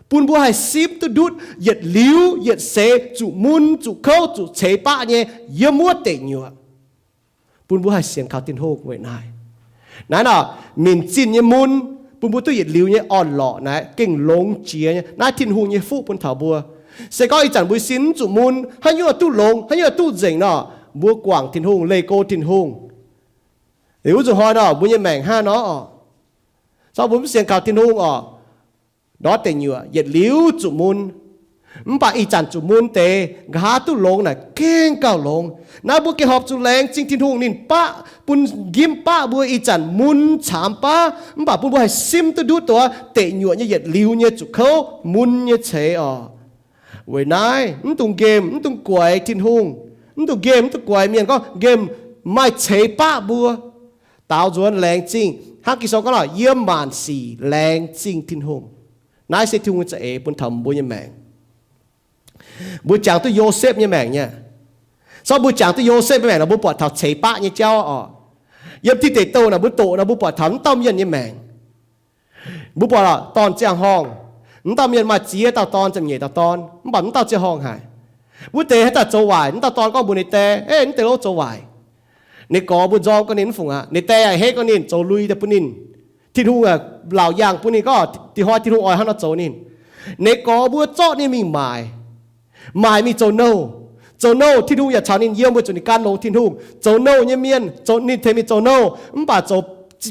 bun mbuo haih simv duqv ndutv yietc liuz yietc seix zuqc mun zuqc kouv zuqc ceix baqv nyei yiem wuov deic nyuoqc. Bun mbuo haih sienx kaux Tin-Hungh weic naaiv. Naaiv nor, minc zinh nyei mun, bun mbuo duqv yietc liuz nyei orn-lorqc naaiv gengh longx jiex nyei. Naaiv Tin-Hungh nyei fuqv bun taux mbuo. Se gorngv ih zanc mbuo sin mv zuqc mun, haaix nyungc duqv longx, haaix nyungc duqv nzengc nor, mbuo guangc Tin-Hungh, leih go Tin-Hungh. Liuz wuov zuqc hnoi nor, mbuo nyei maengc hnangv nor oc. Zorqv mbuo mv sienx kaux Tin-Hungh oc, ndortv deic nyuoqc, yietc liuz zuqc mun. Mv baac ih zanc zuqc mun deix, nqa'haav duqv longx naaic gengh gauh longx. Naaiv mbuo gengh horpc zuqc laengz zingh Tin-Hungh ninh baqv, bun njimv baqv mbuo ih zanc mun caamx baav, mv baac bun mbuo haih simv duqv ndutv dongh deic nyuoqc nyei yietc liuz nyei zuqc kouv mun nyei ceix oc. Weic naaiv mv dungx nqemh, mv dungx guaix Tin-Hungh. Mv dungx nqemh, mv dungx guaix mienh gorngv nqemh maaih ceix baqv mbuo. Daaux nzuonx laengz zingh, hnangv Ging-Sou gorngv lorqc, yiem maanc sic laengz zingh Tin-Hungh. Naaiv se Tin-Hungh nyei za'eix bun taux mbuo nyei maengc. Mbuo jangx duqv Yosepv nyei maengc nyei. Sortv mbuo jangx duqv Yosepv nyei maengc nor, mbuo buatc taux ceix baqv nyei jauv oc. Yiem Tin Deic Douh naaic mbuo doqc nor, mbuo buatc taux wuov dauh mienh nyei maengc. Mbuo buatc lorqc, dorn ziangh horngh. Wuov dauh mienh maaih ziex dauh dorn, ziepc nyeic dauh dorn, mv baac wuov dauh ziangh horngh haic. Wuov deix haaix dauh zoux waaic, wuov dauh dorn gorngv mbuox ninh die, Ei, wuov deix lov zoux waaic. Ninh gorx mbuo nzorng gorngv ninh mv fungc aqv. Ninh die a'hneiv gorngv ninh zoux lui daaih bun ninh. Tin-Hungh aah, laauc yaangh bun ninh gorngv dih hnoi Tin-Hungh oix hnangv nor zoux ninh. Ninh gorx mbuo zorqv ninh mingh maaic. Maaic mingh zoux nouh. Zoux nouh, Tin-Hungh yaac caux ninh yiem weic zuqc ninh gan longx Tin-Hungh. Zoux nouh nyei mienh, ninh tengx mingh zoux nouh mv baac zoux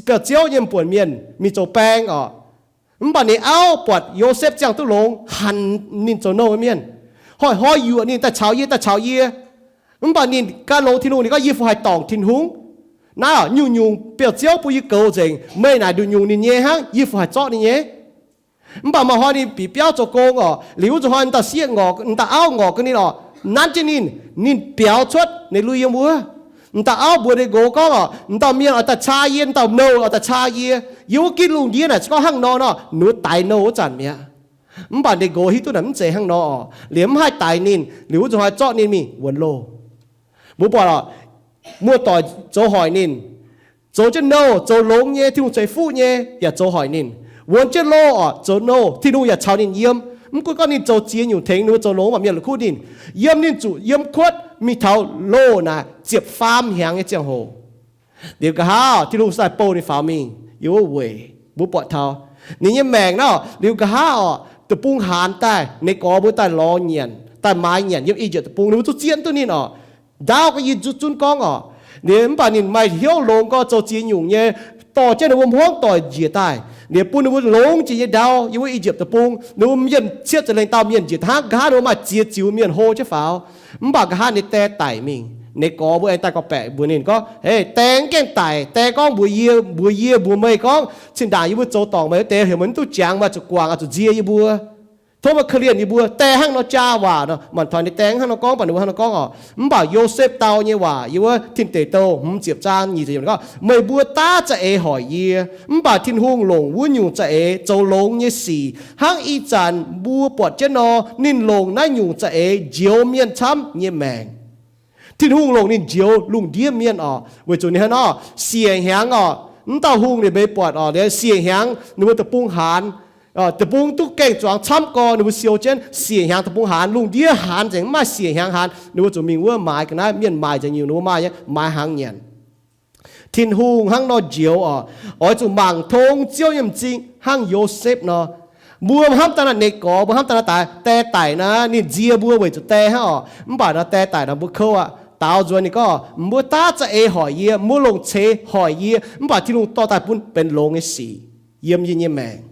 biauv-ziouv nyei mv buonc mienh mingh zoux baeng oc. Mv baac ninh auv buatc Yosepv ziangh duqv longx, hanc ninh zoux nouh nyei mienh, hnoi-hnoi yuoqc ninh daaih caux yie, daaih caux yie. Mv baac ninh gan longx Tin-Hungh, ninh gorngv, Yie fu haih dorngc Tin-Hungh. Naaiv nyungc-nyungc biauv-ziouv bun yie goux nzengc. Meih naaic nduqc nyungc ninh nyei hnangv, yie fu haih zorqv ninh nyei. Mv baac maaih hnoi ninh bieqc biauv zoux gong oc, liuz wuov nzunc hnoi m'dauh sieqv, m'dauh auv ngorc gaax ninh oc, nanv jienv ninh, ninh biaux cuotv ninh lui yiem wuov. M'dauh auv mbuox ninh nqox gorngv oc, M'dauh mienh oix daaih caa yie, m'dauh nouh oix daaih caa yie. Yiem wuov gitv lungh ndiev naaic se gorngv hnangv nor nor, ninh mbuo daix nouh wuov zanc mi'aqv. Mv baac ninh nqox hiuv duqv naaic mv zeiz hnangv nor oc, liuz mv haih daix ninh, liuz wuov nzunc hnoi zorqv ninh mingh wuonx loh. Mbuo buatc oc, muoz-doic zoux hoic ninh, zoux jienv nouh, zoux longx nyei, Tin-Hungh ceix fuqv nyei, yaac zoux hoic ninh. Wuonx jienv loh oc, zoux nouh, Tin-Hungh yaac caux ninh yiem. Mv gunv gorngv ninh zoux ziex nyungc tengx ninh mbuo zoux longx, mv baac mienh la'kuqv ninh. Yiem ninh zuqc yiem kuotv mingh taux loh naaic ziepc faam hnyangx nyei ziangh hoc. Liuz nqa'haav Tin-Hungh daaih bouh ninh faaux mingh yiem wuov weic. Mbuo buatc taux ninh nyei maengc naaiv, liuz nqa'haav oc, deic-bung haanz daaih, ninh gorx mbuo daaih lorz nyanc, daaih maaiz nyanc yiem I^yipv Deic-Bung, ninh mbuo zungv zieqv duqv ninh oc. Ndaauv gorngv yie zungv zunv gorngv oc. Liuz mv baac ninh maaih hnyouv longx gorx, zoux ziex nyungc nyei, dorh jienv ninh mbuo hmuangv doic njiec daaih. Liuz bun ninh mbuo longx jiex nyei ndau yiem wuov I^yipv Deic-Bung, ninh mbuo mienh cietv ziepc lengh dauh mienh njiec hnangv. Nqa'haav ninh mbuo maaih ziex ziux mienh hlo jienv faaux. Mv baac nqa'haav ninh die daic mingh, ninh gorx mbuo aengx daaih gorngv-baeqc mbuox ninh gorngv, Hei, die mv gaengh daic. Die gorngv mbuox yie, mbuox yie, mbuox meih gorngv, cin-ndaangc yie mbuo zoux dorngc meih wuov deix heuc meih mv duqv jangx, meih zuqc guangc, zuqc nzie yie mbuo. Tov meih korv-lienh yie mbuo. Die hnangv nor jaa waac nor, mangc taux ninh die hnangv nor gorngv, mv baac ninh mbuo hnangv nor gorngv oc. Mv baac Yosepv dau nyei waac yiem wuov Tin Deic Douh hmz ziepc zaang nyic ziepc yiemc gorngv, Meih mbuo daav za'eix hoic yie, mv baac Tin-Hungh longc wuov nyungc za'eix zoux longx nyei sic, hnangv ih zanc mbuo buatc jienv nor, ninh longc naaiv nyungc za'eix njoux mienh camv nyei maengc. Tin-Hungh longc ninh njoux lungh ndiev mienh oc, weic zuqc ninh hnangv nor siec hnyangx oc. Mv dauh hungh ninh mbuo buatc oc, liuz siec hnyangx ninh mbuo deic-bung haanz, deic-bung duqv gaeng-zuangx camv gorx, ninh mbuo siou jienv siec hnyangx deic-bung haanz, lungh ndiev haanz nzengc, mv maaih siec hnyangx haanz, ninh mbuo zuqc mingh wuov maaiz ga'naaiv, mienh maaic nzengc nyungc ninh mbuo maaih nyei, maaiz hnaangx nyanc. Tin-Hungh hnangv nor njoux oc. Oix zuqc mangc tong Ziouv nyei m'zing hnangv Yosepv nor. Mbuo hnamv daaih naaiv, ninh gorx mbuo hnamv daaih naaiv, die daic naaiv ninh nzie mbuo weic zuqc die hnangv oc. Mv baac nor die daic nor mbuo kouv aqv. Daaux nzuonx ninh gorngv, Mbuo daav za'eix hoic yie, mbuo longc ceix hoic yie, mv baac Tin-Hungh dorh daaih bun benx longx nyei sic yiem yie nyei maengc.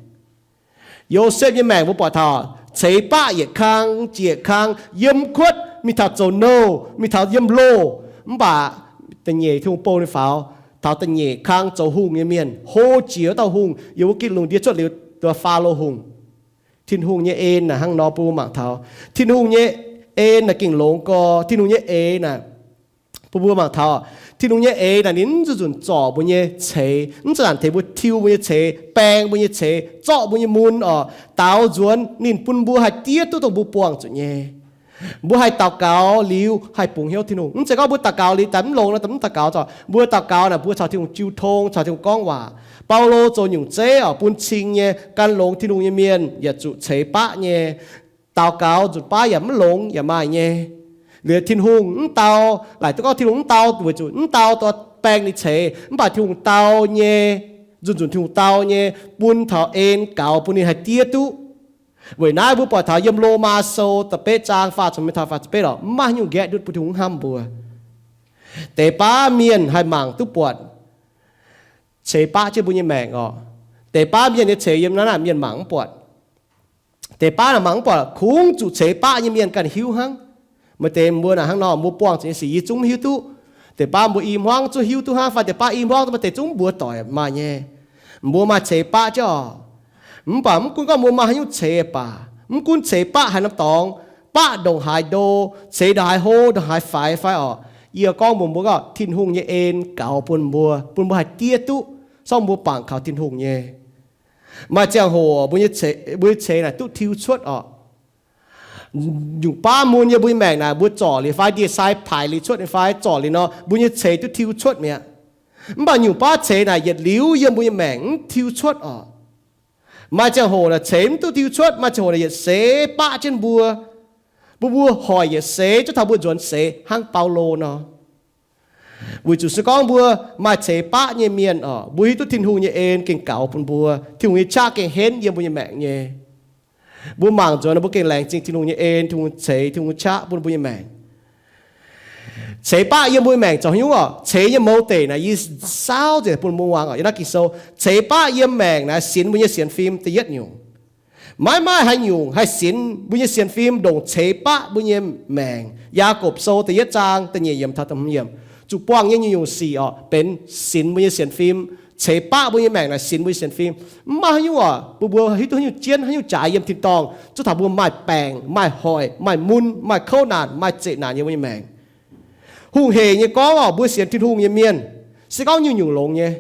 Yosepv nyei maengc mbuo buatc taux ceix baqv yietc kang jiex kang, yiem kuotv mingh taux zoux nouh, mingh taux yiem loh. Mv baac da'nyeic Tin-Hungh bouh ninh faaux taux da'nyeic kang zoux hungh nyei mienh, hlo jiex wuov dauh hungh yiem wuov gitv lungh ndiev cuotv liuz, Faalo Hungh. Tin-Hungh nyei en naaic hnangv nor bun mbuo mangc taux. Tin-Hungh nyei en naaic gengh longx gorx. Tin-Hungh nyei eix naaic bun mbuo mangc taux, Tin-Hungh nyei eix naaic ninh mv zuqc nzunc zorc mbuo nyei ceix, mv zuqc nzunc tengx mbuo tiuv mbuo nyei ceix, baeng mbuo nyei ceix, zorqv mbuo nyei mun oc. Daaux nzuonx ninh bun mbuo haih diev duqv dongh mbuo buangh zuqc nyei. Mbuo haih daux gaux liuz haih bungx hnyouv Tin-Hungh. Mv zeiz gorngv mbuo daux gaux liuz daaih mv longx nor, daaih mv daux gaux oc. Mbuo daux gaux naaic mbuo caux Tin-Hungh jiu tong, caux Tin-Hungh gorngv waac. Baulo zoux nyungc zeiv oc, bun cing nyei, gan longx Tin-Hungh nyei mienh yaac zuqc ceix baqv nyei. Daux gaux nzunc baav yaac mv longx yaac maaih nyei. Liuz Tin-Hungh mv dau, laaic duqv gorngv Tin-Hungh mv dau weic zuqc mv dau dongh baeng ninh ceix, mv baac Tin-Hungh dau nyei, nzunc nzunc Tin-Hungh dau nyei, bun taux en gaux bun ninh haih diev duqv. Weic naaiv mbuo buatc taux yiem Lomaa Sou da'betv zaang faah ziepc, mingh taux faah ziepc betv oc, mv maaih haaix nyungc nqaeqv ndutv bun Tin-Hungh mv hnamv mbuo. Deix baav mienh haih mangc duqv buatc ceix baqv jienv mbuo nyei maengc oc. Deix baav mienh nyei ceix yiem naaiv naaic mienh mangc mv buatc. Deix baav naaic mangc mv buatc, kungx zuqc ceix baqv nyei mienh ganh hiuv hnangv. Maaih deix mbuo naaic hnangv nor, mbuo buangh zuqc nyei sic yie zungv mv hiuv duqv. Deix baav mbuo i hmuangv zungv hiuv duqv hnangv, fai deix baav i hmuangv zungv maaih deix zungv mbuox doic maaih nyei. Mbuo maaih ceix baqv jienv oc. Mv baac mv gunv gorngv mbuo maaih haaix nyungc ceix baac, mv gunv ceix baqv haaix norm dorngx, baqv ndongc haaix ndo, ceix ndongc haaix hlo, ndongc haaix faix fai oc, yie gorngv mbuox mbuo gorngv Tin-Hungh nyei en gaux bun mbuo, bun mbuo haih diev duqv, sorng mbuo bangc kaux Tin-Hungh nyei. Maaih ziangh hoc mbuo nyei ceix, mbuo nyei ceix naaic duqv tiuv cuotv oc. Nyungc baav mun yiem mbuo nyei maengc naaic mbuo zorc liuz fai ndie-sai paaic liuz cuotv nyei fai zorc liuz nor, mbuo nyei ceix duqv tiuv cuotv mi'aqv. Mv baac nyungc baav ceix naaic yietc liuz yiem mbuo nyei maengc mv tiuv cuotv oc. Maaih ziangh hoc naaic ceix mv duqv tiuv cuotv, maaih ziangh hoc naaic yietc seix baqv jienv mbuo. Bun mbuo hoic yietc seix, zuov taux mbuo nzuonx seix hnangv Baulo nor. Weic zuqc se gorngv mbuo maaih ceix baqv nyei mienh oc, mbuo hiuv duqv Tin-Hungh nyei en gengh gaux bun mbuo, Tin-Hungh nyei qaqv gengh henv yiem mbuo nyei maengc nyei. Mbuo mangc nzuonx nor mbuo gengh laengz zingh Tin-Hungh nyei en, Tin-Hungh ceix, Tin-Hungh qaqv bun mbuo nyei maengc. Ceix baqv yiem mbuo nyei maengc zoux haaix nyungc oc? Ceix nyei mouz deic naaic yie saauv nzengc bun mbuo muangx oc. Yiem naaiv Ging-Sou, ceix baqv yiem maengc naaic sinx mbuo nyei sienx fim da'yietv nyungc. Maiv maaih haaix nyungc haih sinx mbuo nyei sienx fim ndongc ceix baqv mbuo nyei maengc. Yaagorpc Sou da'yietv zaang da'nyeic yiemc taux da'hmz yiemc, zuqc buangh nyei nyungc-nyungc sic oc benx sinx mbuo nyei sienx fim, ceix baqv mbuo nyei maengc naaic sinx mbuo nyei sienx fim. Mv maaih haaix nyungc oc, mbuo, mbuo hiuv duqv haaix nyungc jienv, haaix nyungc jaaix yiem tin-dorngh, zuov taux mbuo maaih baengc, maaih hoic, maaih mun, maaih kouv naanc, maaih zeqc naanc yiem mbuo nyei maengc. Hungh heic nyei gorngv oc, mbuo sienx Tin-Hungh nyei mienh, se gorngv nyungc-nyungc longx nyei.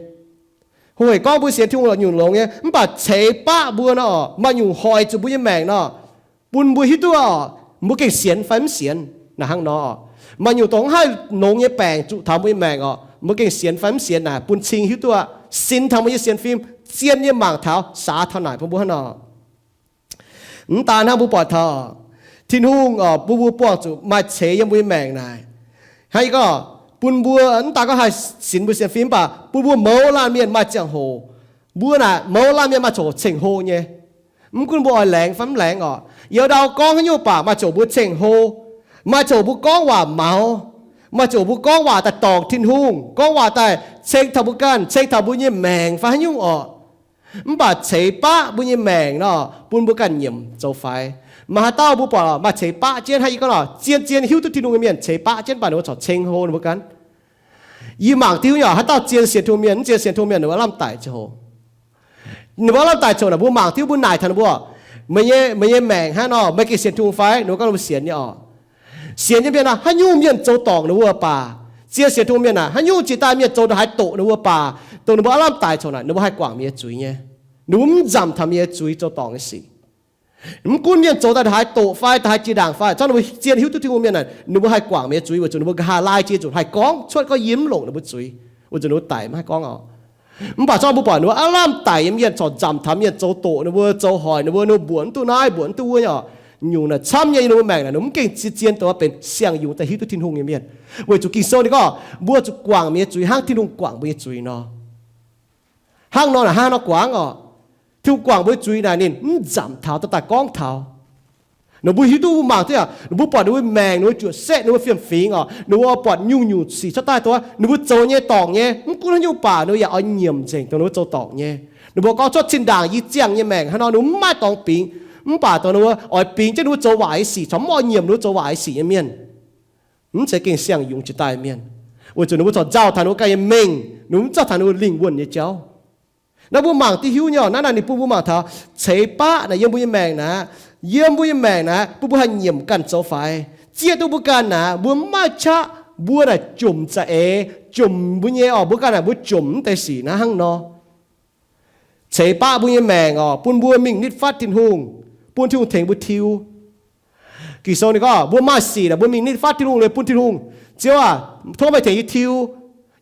Hungh heic gorngv mbuo sienx Tin-Hungh nyungc longx nyei, mv baac ceix baqv mbuo nor, maaih nyungc hoic zuqc mbuo nyei maengc nor, bun mbuo hiuv duqv oc, mbuo gengh sienx fai mv sienx. Naaic hnangv nor, maaih nyungc dongh mv haih longx nyei baengc zuqc taux mbuo nyei maengc oc, mbuo gengh sienx fai mv sienx naaic bun cing hiuv duqv, sinx taux mbuo nyei sienx fim, zien nyei mangc taux, saax taux naaic bun mbuo hnangv nor. Mv daan hnangv, mbuo buatc taux Tin-Hungh oc, bun mbuo buangh zuqc maaih ceix yiem mbuo nyei maengc naaic. Hnangv yie gorngv, bun mbuo mv daan gorngv haih sinx mbuo sienx fim, mv baac bun mbuo mouz laanh mienh maaih ziangh hoc, mbuo naaic mouz laanh mienh maaih ziangh hoc ceng-hlo nyei. Mv gunv mbuo oix laengz fai mv laengz oc, youz ndau gorngv haaix nyungc baac maaih ziangh hoc mbuo ceng-hlo, maaih ziangh hoc mbuo gorngv waac maux, maaih ziangh hoc mbuo gorngv waac daaih dorngc Tin-Hungh, gorngv waac daaih ceng taux mbuo ganh, ceng taux mbuo nyei maengc fai haaix nyungc oc. Mv baac ceix baqv mbuo nyei maengc nor, bun mbuo ganh nyiemc zoux faix. Maaih haaix dauh mbuo buatc maaih ceix baqv jienv, hnangv yie gorngv nor, zien-zien hiuv duqv Tin-Hungh nyei mienh ceix baqv jienv, mv baac ninh mbuo corc ceng-hlo ninh mbuo ganh. Yie mangc diuv nyei oc, haaix dauh zien sienx Tin-Hungh mienh, mv zien sienx Tin-Hungh mienh ninh mbuo lamh daic ziangh hoc. Ninh mbuo lamh daic ziangh hoc naaic mbuo mangc diuv, mbuo naaic taux ninh mbuo, meih nyei, meih nyei maengc hnangv nor, meih gengh sienx Tin-Hungh fai? Ninh mbuo gorngv ninh mbuo sienx nyei oc. Sienx nyei mienh nor, haaix nyungc mienh zoux dorngc ninh mbuo baac, zien sienx Tin-Hungh mienh naaic, haaix nyungc jiex daaih mienh zoux ndongc haaix doqc ninh mbuo baac, dongh ninh mbuo aav lamh daic ziangh hoc naaic, ninh mbuo haih guangc mienh nyei zuiz nyei. Ninh mbuo mv nzamc taux mienh nyei zuiz zoux dorngc nyei sic. Mv gunv mienh zoux daaih ndongc haaix doqc fai, ndongc haaix jiex ndaangc fai, corc ninh mbuo zien hiuv duqv Tin-Hungh mienh naaic, ninh mbuo haih guangc mienh nyei zuiz weic zuqc ninh mbuo nqa'haav laai jiex zuqc haih gorngv cuotv gorngv yie mv longc ninh mbuo zuiz, weic zuqc ninh mbuo daic maiv haih gorngv oc. Mv baac corc mbuo buatc ninh mbuo aav lamh daic nyei mienh corc nzamc taux mienh zoux doqc ninh mbuo, zoux hoic ninh mbuo, ninh mbuo mbuoqc mv duqv naaiv mbuoqc mv duqv wuov nyei oc. Nyungc naaic camv nyei yiem ninh mbuo maengc naaic, ninh mbuo mv gengh zien-zien dongh benx siang-yungz daaih hiuv duqv Tin-Hungh nyei mienh. Weic zuqc Ging-Sou ninh gorngv mbuo zuqc guangc mienh nyei zuiz hnangv Tin-Hungh guangc mbuo nyei zuiz nor. Hnangv nor naaic, hnangv nor guangc oc. Tin-Hungh guangc mbuo nyei zuiz naaic ninh mv nzamc taux, daaih daaih gorngv taux. Ninh mbuo hiuv duqv, mbuo mangc duqv aqv, ninh mbuo buatc ninh mbuo maengc, ninh mbuo juoqc setv, ninh mbuo fiem-fingx oc, ninh mbuo buatc nyungc-nyungc sic cuotv daaih dongh ninh mbuo zoux nyei dorngc nyei, mv gunv haaix nyungc baac ninh mbuo yaac oix nyiemc nzengc dongh ninh mbuo zoux dorngc nyei. Ninh mbuo gorngv cuotv zinh ndaangc yie ziangh nyei maengc hnangv nor, ninh mbuo mv maaih dorngx bingx, mv baac dongh ninh mbuo oix bingx jienv ninh mbuo zoux waaic nyei sic, corc mv oix nyiemc ninh mbuo zoux waaic nyei sic nyei mienh. Mv zeiz gengh siang-yungz jiex daaih mienh, weic zuqc ninh mbuo corc nzauh taux ninh mbuo ganh nyei mengh, ninh mbuo mv nzauh taux ninh mbuo lingh wuonh nyei jauv. Naaiv mbuo mangc diuv hiuv nyei oc, naaiv naaic ninh bun mbuo mangc taux ceix baqv naaic yiem mbuo nyei maengc naaic, yiem mbuo nyei maengc naaic bun mbuo haih nyiemc ganh zoux faix, zieqv duqv mbuo ganh naaic, mbuo mv maaih qaqv, mbuo naaic jomc za'eix, jomc mbuo nyei oc, mbuo ganh naaic mbuo jomc mv deix sic naaiv hnangv nor. Ceix baqv mbuo nyei maengc oc, bun mbuo mingh nitv fatv Tin-Hungh, bun Tin-Hungh tengx mbuo tiuv. Ging-Sou ninh gorngv mbuo maaih sic naaic mbuo mingh nitv fatv Tin-Hungh liuz bun Tin-Hungh, Ziouv aac, tov meih tengx yie tiuv.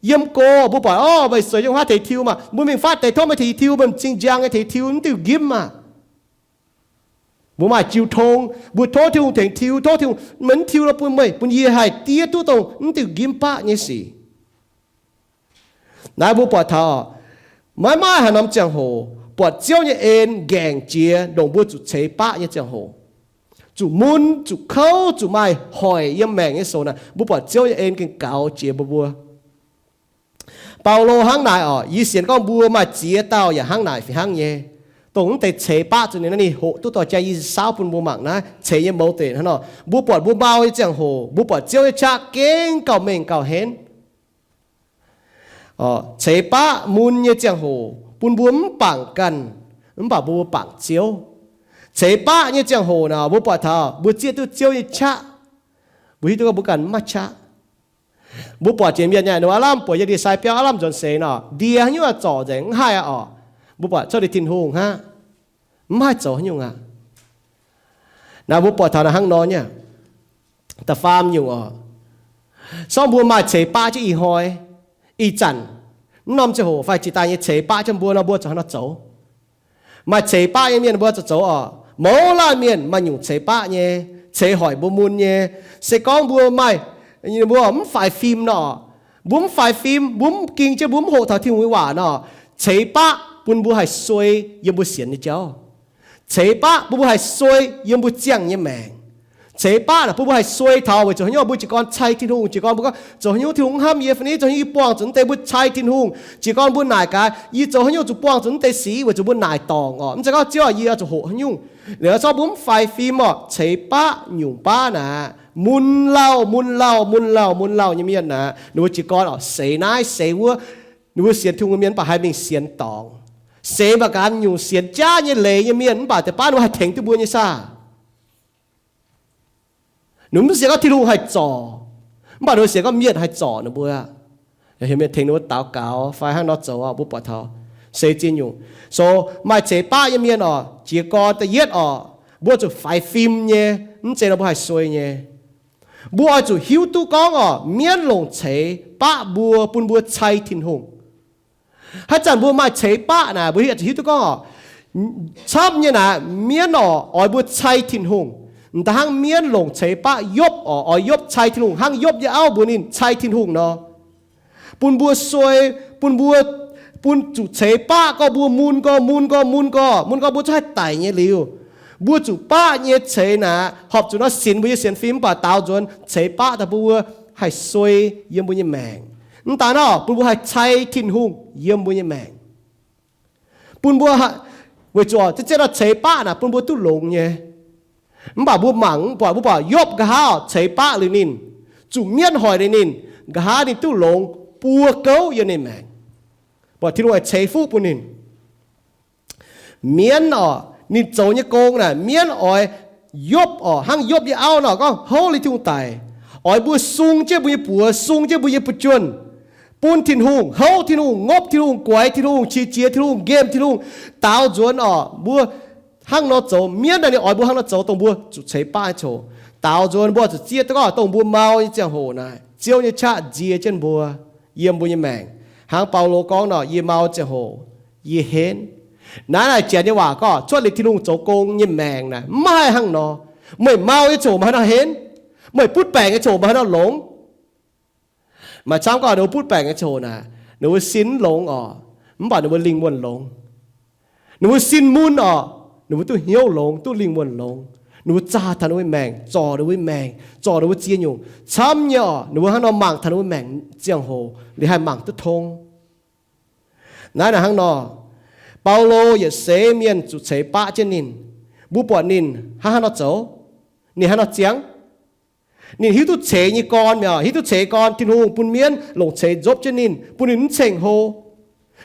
Yiem go mbuo buatc orv, meih sueix jienv haav tengx tiuv maah, mbuo mingh fatv deix, tov meih tengx yie tiuv, meih m'zing njang nyei tengx tiuv, mv diuh njimv maah. Mbuo maaih jiu tong, mbuo tov Tin-Hungh tengx tiuv, tov Tin-Hungh, meih mv tiuv nor bun meih, bun yie haih diev duqv dongh mv diuh njimv baqv nyei sic. Naaiv mbuo buatc taux maiv maaih haaix norm ziangh hoc buatc Ziouv nyei en nqaengc jiex ndongc mbuo zuqc ceix baqv nyei ziangh hoc, zuqc mun, zuqc kouv, zuqc maaih hoic yiem maengc nyei sou naaic, mbuo buatc Ziouv nyei en gengh gaux jiex mbuo mbuo. Baulo hnangv naaic oc, yie sienx gorngv mbuo maaih ziex dauh yaac hnangv naaic fih hnangv nyei. dongh mv deix ceix baqv zuqc ninh naaiv, ninh hoqc duqv dorh jai. Yie saauv bun mbuo mangc naaiv ceix nyei mouz deix hnangv nor. Mbuo buatc mbuo mau nyei ziangh hoc, mbuo buatc Ziouv nyei qaqv gengh gauh mengh gauh henv. Ceix baqv mun nyei ziangh hoc bun mbuo mv bangc ganh, mv baac mbuo mbuo bangc Ziouv. Ceix baqv nyei ziangh hoc naaic, mbuo buatc taux mbuo zieqv duqv Ziouv nyei qaqv, mbuo hiuv duqv gorngv mbuo ganh mv maaih qaqv. Mbuo buatc jiex mienh nyei, ninh mbuo aav lamh buatc yiem ndie-sai biauv aav lamh nzuonx seix nor, ndie haaix nyungc zorc nzengc, mv haih aqv orqc. Mbuo buatc cuotv liuz Tin-Hungh hnangv, mv haih zoux haaix nyungc aqv. Naaiv mbuo buatc taux naaiv hnangv nor nyei. Da'faam nyungc orqc, sorng mbuo maaih ceix baqv jienv ih hnoi, ih zanc, mv norm ziangh hoc fai jiex daaih nyei ceix baqv jienv mbuo nor, mbuo zuqc haaix nor zoux? Maaih ceix baqv nyei mienh mbuo zuqc zoux orqc. Mouz laanh mienh maaih nyungc ceix baqv nyei, ceix hoic mbuo mun nyei. Se gorngv mbuo maaih, mbuo mv faix fim nor, mbuo mv faix fim, mbuo mv ging jienv, mbuo mv hoqc taux Tin-Hungh nyei waac nor, ceix baqv bun mbuo haih suei yiem mbuo sienx nyei jauv. Ceix baqv bun mbuo haih suei yiem mbuo ziangh nyei maengc. Ceix baqv naaic bun mbuo haih suei taux weic zuqc haaix nyungc, mbuo jiez gorn cai Tin-Hungh, jiez gorn mbuo gorngv, zoux haaix nyungc Tin-Hungh mv hnamv yie fai ni, zoux haaix nyungc yie buangh zuqc mv deix, mbuo cai Tin-Hungh. Jiez gorn mbuo naaic gaax, yie zoux haaix nyungc zuqc buangh zuqc mv deix sic, weic zuqc mbuo naaic dorngc orqc. Mv zeiz gorngv Ziouv, yie oix zuqc hoqc haaix nyungc. Liuz zorqv mbuo mv faix fim orqc, ceix baqv nyungc baav naaic, mun lauh, mun lauh, mun lauh, mun lauh nyei mienh naaic, ninh mbuo jiez gorn orqc, seix naaiv seix wuov. Ninh mbuo sienx Tin-Hungh nyei mienh mv baac haih mingh sienx dorngx. Seix mv baac gaax nyungc sienx jaav nyei leiz nyei mienh, mv baac deix baav ninh mbuo haih tengx duqv mbuo nyei saah? Ninh mbuo mv sienx gorngv Tin-Hungh haih zorc, mv baac ninh mbuo sienx gorngv mienh haih zorc ninh mbuo. Heuc mienh tengx ninh mbuo daux gaux fai hnangv nor zoux, mbuo buatc taux se ziex nyungc. So, maaih ceix baqv nyei mienh orqc, jiez gorn da'yietv orqc, mbuo zuqc faix fim nyei, mv zeiz nor mbuo haih suei nyei. Mbuo oix zuqc hiuv duqv gorngv orqc, mienv longc ceix baqv mbuo bun mbuo cai Tin-Hungh. Haaix zanc mbuo maaih ceix baqv naaic, mbuo hiuv, zuqc hiuv duqv gorngv orqc, camv nyei naaic, mienv orqc oix mbuo cai Tin-Hungh. M'daaih hnangv mienv longc ceix baqv Yopv orqc, oix Yopv cai Tin-Hungh hnangv Yopv nyei auv mbuox ninh cai Tin-Hungh nor. Bun mbuo suei, bun mbuo, bun zuqc ceix baqv gorngv mbuo mun gorx, mun gorx, mun gorx, mun gorx mbuo zungv haih daic nyei liuz, mbuo zuqc baqv nyei ceix naaic horpc zuqc nor sinx mbuo nyei sienx fim, mv baac daaux nzuonx ceix baqv daaih bun mbuo haih suei yiem mbuo nyei maengc. Mv daaih nor, bun mbuo haih cai Tin-Hungh yiem mbuo nyei maengc. Bun mbuo, weic zuqc ziex ziex nor ceix baqv naaic bun mbuo duqv longx nyei. Mv baac mbuo mangc, mv buatc, mbuo buatc Yopv nqa'haav ceix baqv liuz ninh, zuqc mienv hoic liuz ninh, nqa'haav ninh duqv longx buo gouv yiem ninh maengc. Buatc Tin-Hungh haih ceix fuqv bun ninh. Mienv orqc, ninh zoux nyei gong naaic, mienv oix Yopv orqc, hnangv Yopv nyei auv nor gorngv houv liuz Tin-Hungh daic, oix mbuo sung jienv mbuo nyei buoz, sung jienv mbuo nyei buoz-juonh bun Tin-Hungh, houv Tin-Hungh, ngopv Tin-Hungh, guaix Tin-Hungh, qiex jiez Tin-Hungh, nqemh Tin-Hungh, daaux nzuonx orqc. Mbuo hnangv nor zoux, mienv naaic ninh oix mbuo hnangv nor zoux, dongh mbuo zuqc ceix baqv nyei ziangh hoc. Daaux nzuonx mbuo zuqc zieqv duqv gorngv dongh mbuo mau nyei ziangh hoc naaic, Ziouv nyei qaqv nzie jienv mbuo yiem mbuo nyei maengc. Hnangv Baulo gorngv nor, yie mau ziangh hoc yie henv. Naaiv naaic janx nyei waac gorngv cuotv liuz Tin-Hungh zoux gong nyei maengc naaic mv haih hnangv nor. Meih mau nyei ziangh hoc meih haaix nor henv? Meih butv baengc nyei ziangh hoc meih haaix nor longx? Maaih camv gorngv ninh mbuo butv baengc nyei ziangh hoc naaic, ninh mbuo sin mv longx orqc, mv baac ninh mbuo lingh wuonh longx. Ninh mbuo sin mun orqc, ninh mbuo duqv hnyouv longx, duqv lingh wuonh longx. Ninh mbuo zaah taux ninh mbuo maengc, zorc ninh mbuo maengc, zorc ninh mbuo ziex nyungc. Camv nyei orqc, ninh mbuo hnangv nor mangc taux ninh mbuo maengc ziangh hoc liuz haih mangc duqv tong. Naaiv naaic hnangv nor, Baulo yietc seix mienh zuqc ceix baqv jienv ninh. Mbuo buatc ninh hnangv haaix nor zoux, ninh haaix nor ziangx. Ninh hiuv duqv ceix nyei gorn mi'aqv, hiuv duqv ceix gorn, Tin-Hungh bun mienv longc ceix nzopv jienv ninh, bun ninh mv ceng-hlo.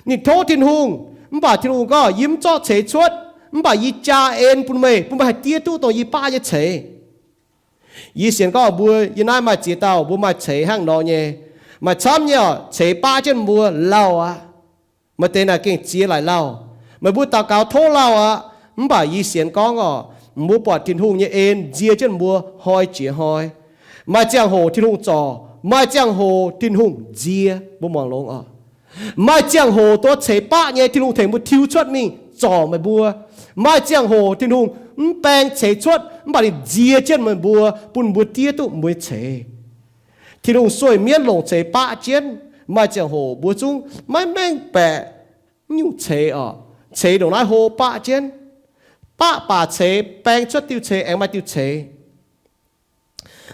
Ninh tov Tin-Hungh, mv baac Tin-Hungh gorngv, yie mv zorqv ceix cuotv, mv baac yie jaa en bun meih, bun meih haih diev duqv dongh yie baqv nyei ceix. Yie sienx gorngv mbuo yie naaiv maaih ziex dauh mbuo maaih ceix hnangv nor nyei. Maaih camv nyei orqc, ceix baqv jienv mbuo lauh aqv. Maaih deix naaic gengh ziex laic lauh. Meih mbuo daux gaux tov lauh aqv. Mv baac yie sienx gorngv orqc, mbuo buatc Tin-Hungh nyei en nzie jienv mbuo hnoi jiex hnoi. Maaih ziangh hoc Tin-Hungh zorc, maaih ziangh hoc Tin-Hungh nzie. Mbuo muangx longx orqc. Maaih ziangh hoc dongh ceix baqv nyei, Tin-Hungh tengx mbuo tiux cuotv mingh zorc meih mbuo. Maaih ziangh hoc Tin-Hungh mv baeng ceix cuotv, mv baac ninh nzie jienv meih mbuo, bun mbuo diev duqv mbuo nyei ceix. Tin-Hungh sueih mienv longc ceix baqv jienv. Maaih ziangh hoc mbuo zungv maiv mengh baeqc nyungc ceix orqc. Ceix ndongc naaiv hlo baqv jienv. Baqv baac ceix, baeng cuotv diuh ceix, aengx maaih diuh ceix.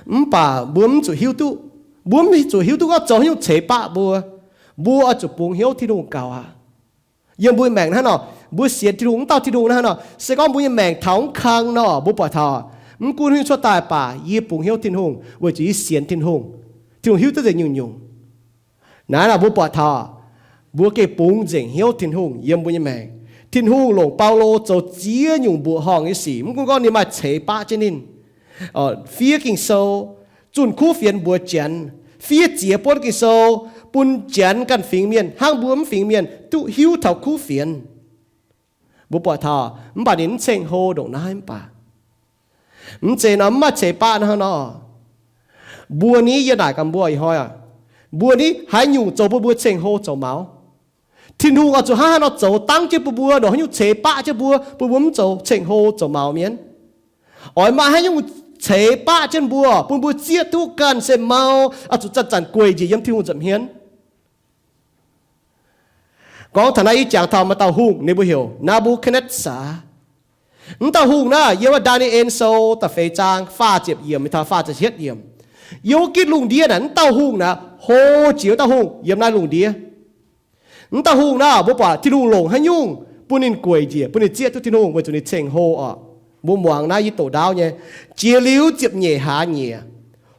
Mv baac mbuo mv zuqc hiuv duqv, mbuo mv zuqc hiuv duqv gorngv zoux haaix nyungc ceix baqv mbuo. Mbuo oix zuqc bungx hnyouv Tin-Hungh gaux aqv. Yiem mbuo maengc hnangv nor, Mbuo sienx Tin-Hungh, mv dauh Tin-Hungh naaiv nor, se gorngv mbuo nyei maengc taux mv kang nor, mbuo buatc taux mv gunv hiuv cuotv daaih baac yie bungx hnyouv Tin-Hungh weic zuqc yie sienx Tin-Hungh. Tin-Hungh hiuv duqv nzengc nyungc-nyungc. Naaiv nor mbuo buatc taux mbuo gengh bungx nzengc hnyouv Tin-Hungh yiem mbuo nyei maengc. Tin-Hungh longc Baulo zoux ziex nyungc mbuoqc horngh nyei sic, mv gunv gorngv ninh maaih ceix baqv jienv ninh, fiev Ging-Sou, zunh kuv fienx mbuox Janx, fiev ziex buonv Ging-Sou bun Janx ganh fingx mienh hnangv mbuo mv fingx mienh duqv hiuv taux kuv fienx. Mbuo buatc taux, mv baac ninh mv ceng-hlo ndongc naaiv mv baac. Mv zeiz nor mv maaih ceix baqv hnangv nor. Mbuo ni, yie naaic gaax mbuo ih hnoi aac, mbuo ni haaix nyungc zoux bun mbuo ceng-hlo zoux maux? Tin-Hungh oix zuqc hnangv haaix nor zoux dangv jienv bun mbuo, ndongc haaix nyungc ceix baqv jienv mbuo, bun mbuo mv zoux ceng-hlo zoux maux mienh? Oix maaih haaix nyungc ceix baqv jienv mbuo, bun mbuo zieqv duqv ganh se mau, oix zuqc zanc-zanc gueic njiec yiem Tin-Hungh nza'hmien? Gorngv taux naaiv, yie jangx taux maaih dauh hungh, ninh mbuo heuc Naa^mbu^katv^netv^saa. Mv dauh hungh naaiv yiem wuov Ndaa^ni^en Sou da'feix zaang faah ziepc yiemc mingh taux faah ziepc hietv yiemc. Yiem wuov gitv lungh ndiev naaic, mv dauh hungh naaic hlo jiex wuov dauh hungh yiem naaiv lungh ndiev. Mv dauh hungh naaiv mbuo buatc Tin-Hungh longc haaix nyungc bun ninh gueic njiec, bun ninh zieqv duqv Tin-Hungh weic zuqc ninh ceng-hlo oc. Mbuo muangx naaiv yie doqc ndaauv nyei. Jiex liuz ziepc nyeic hlaax nyieqc,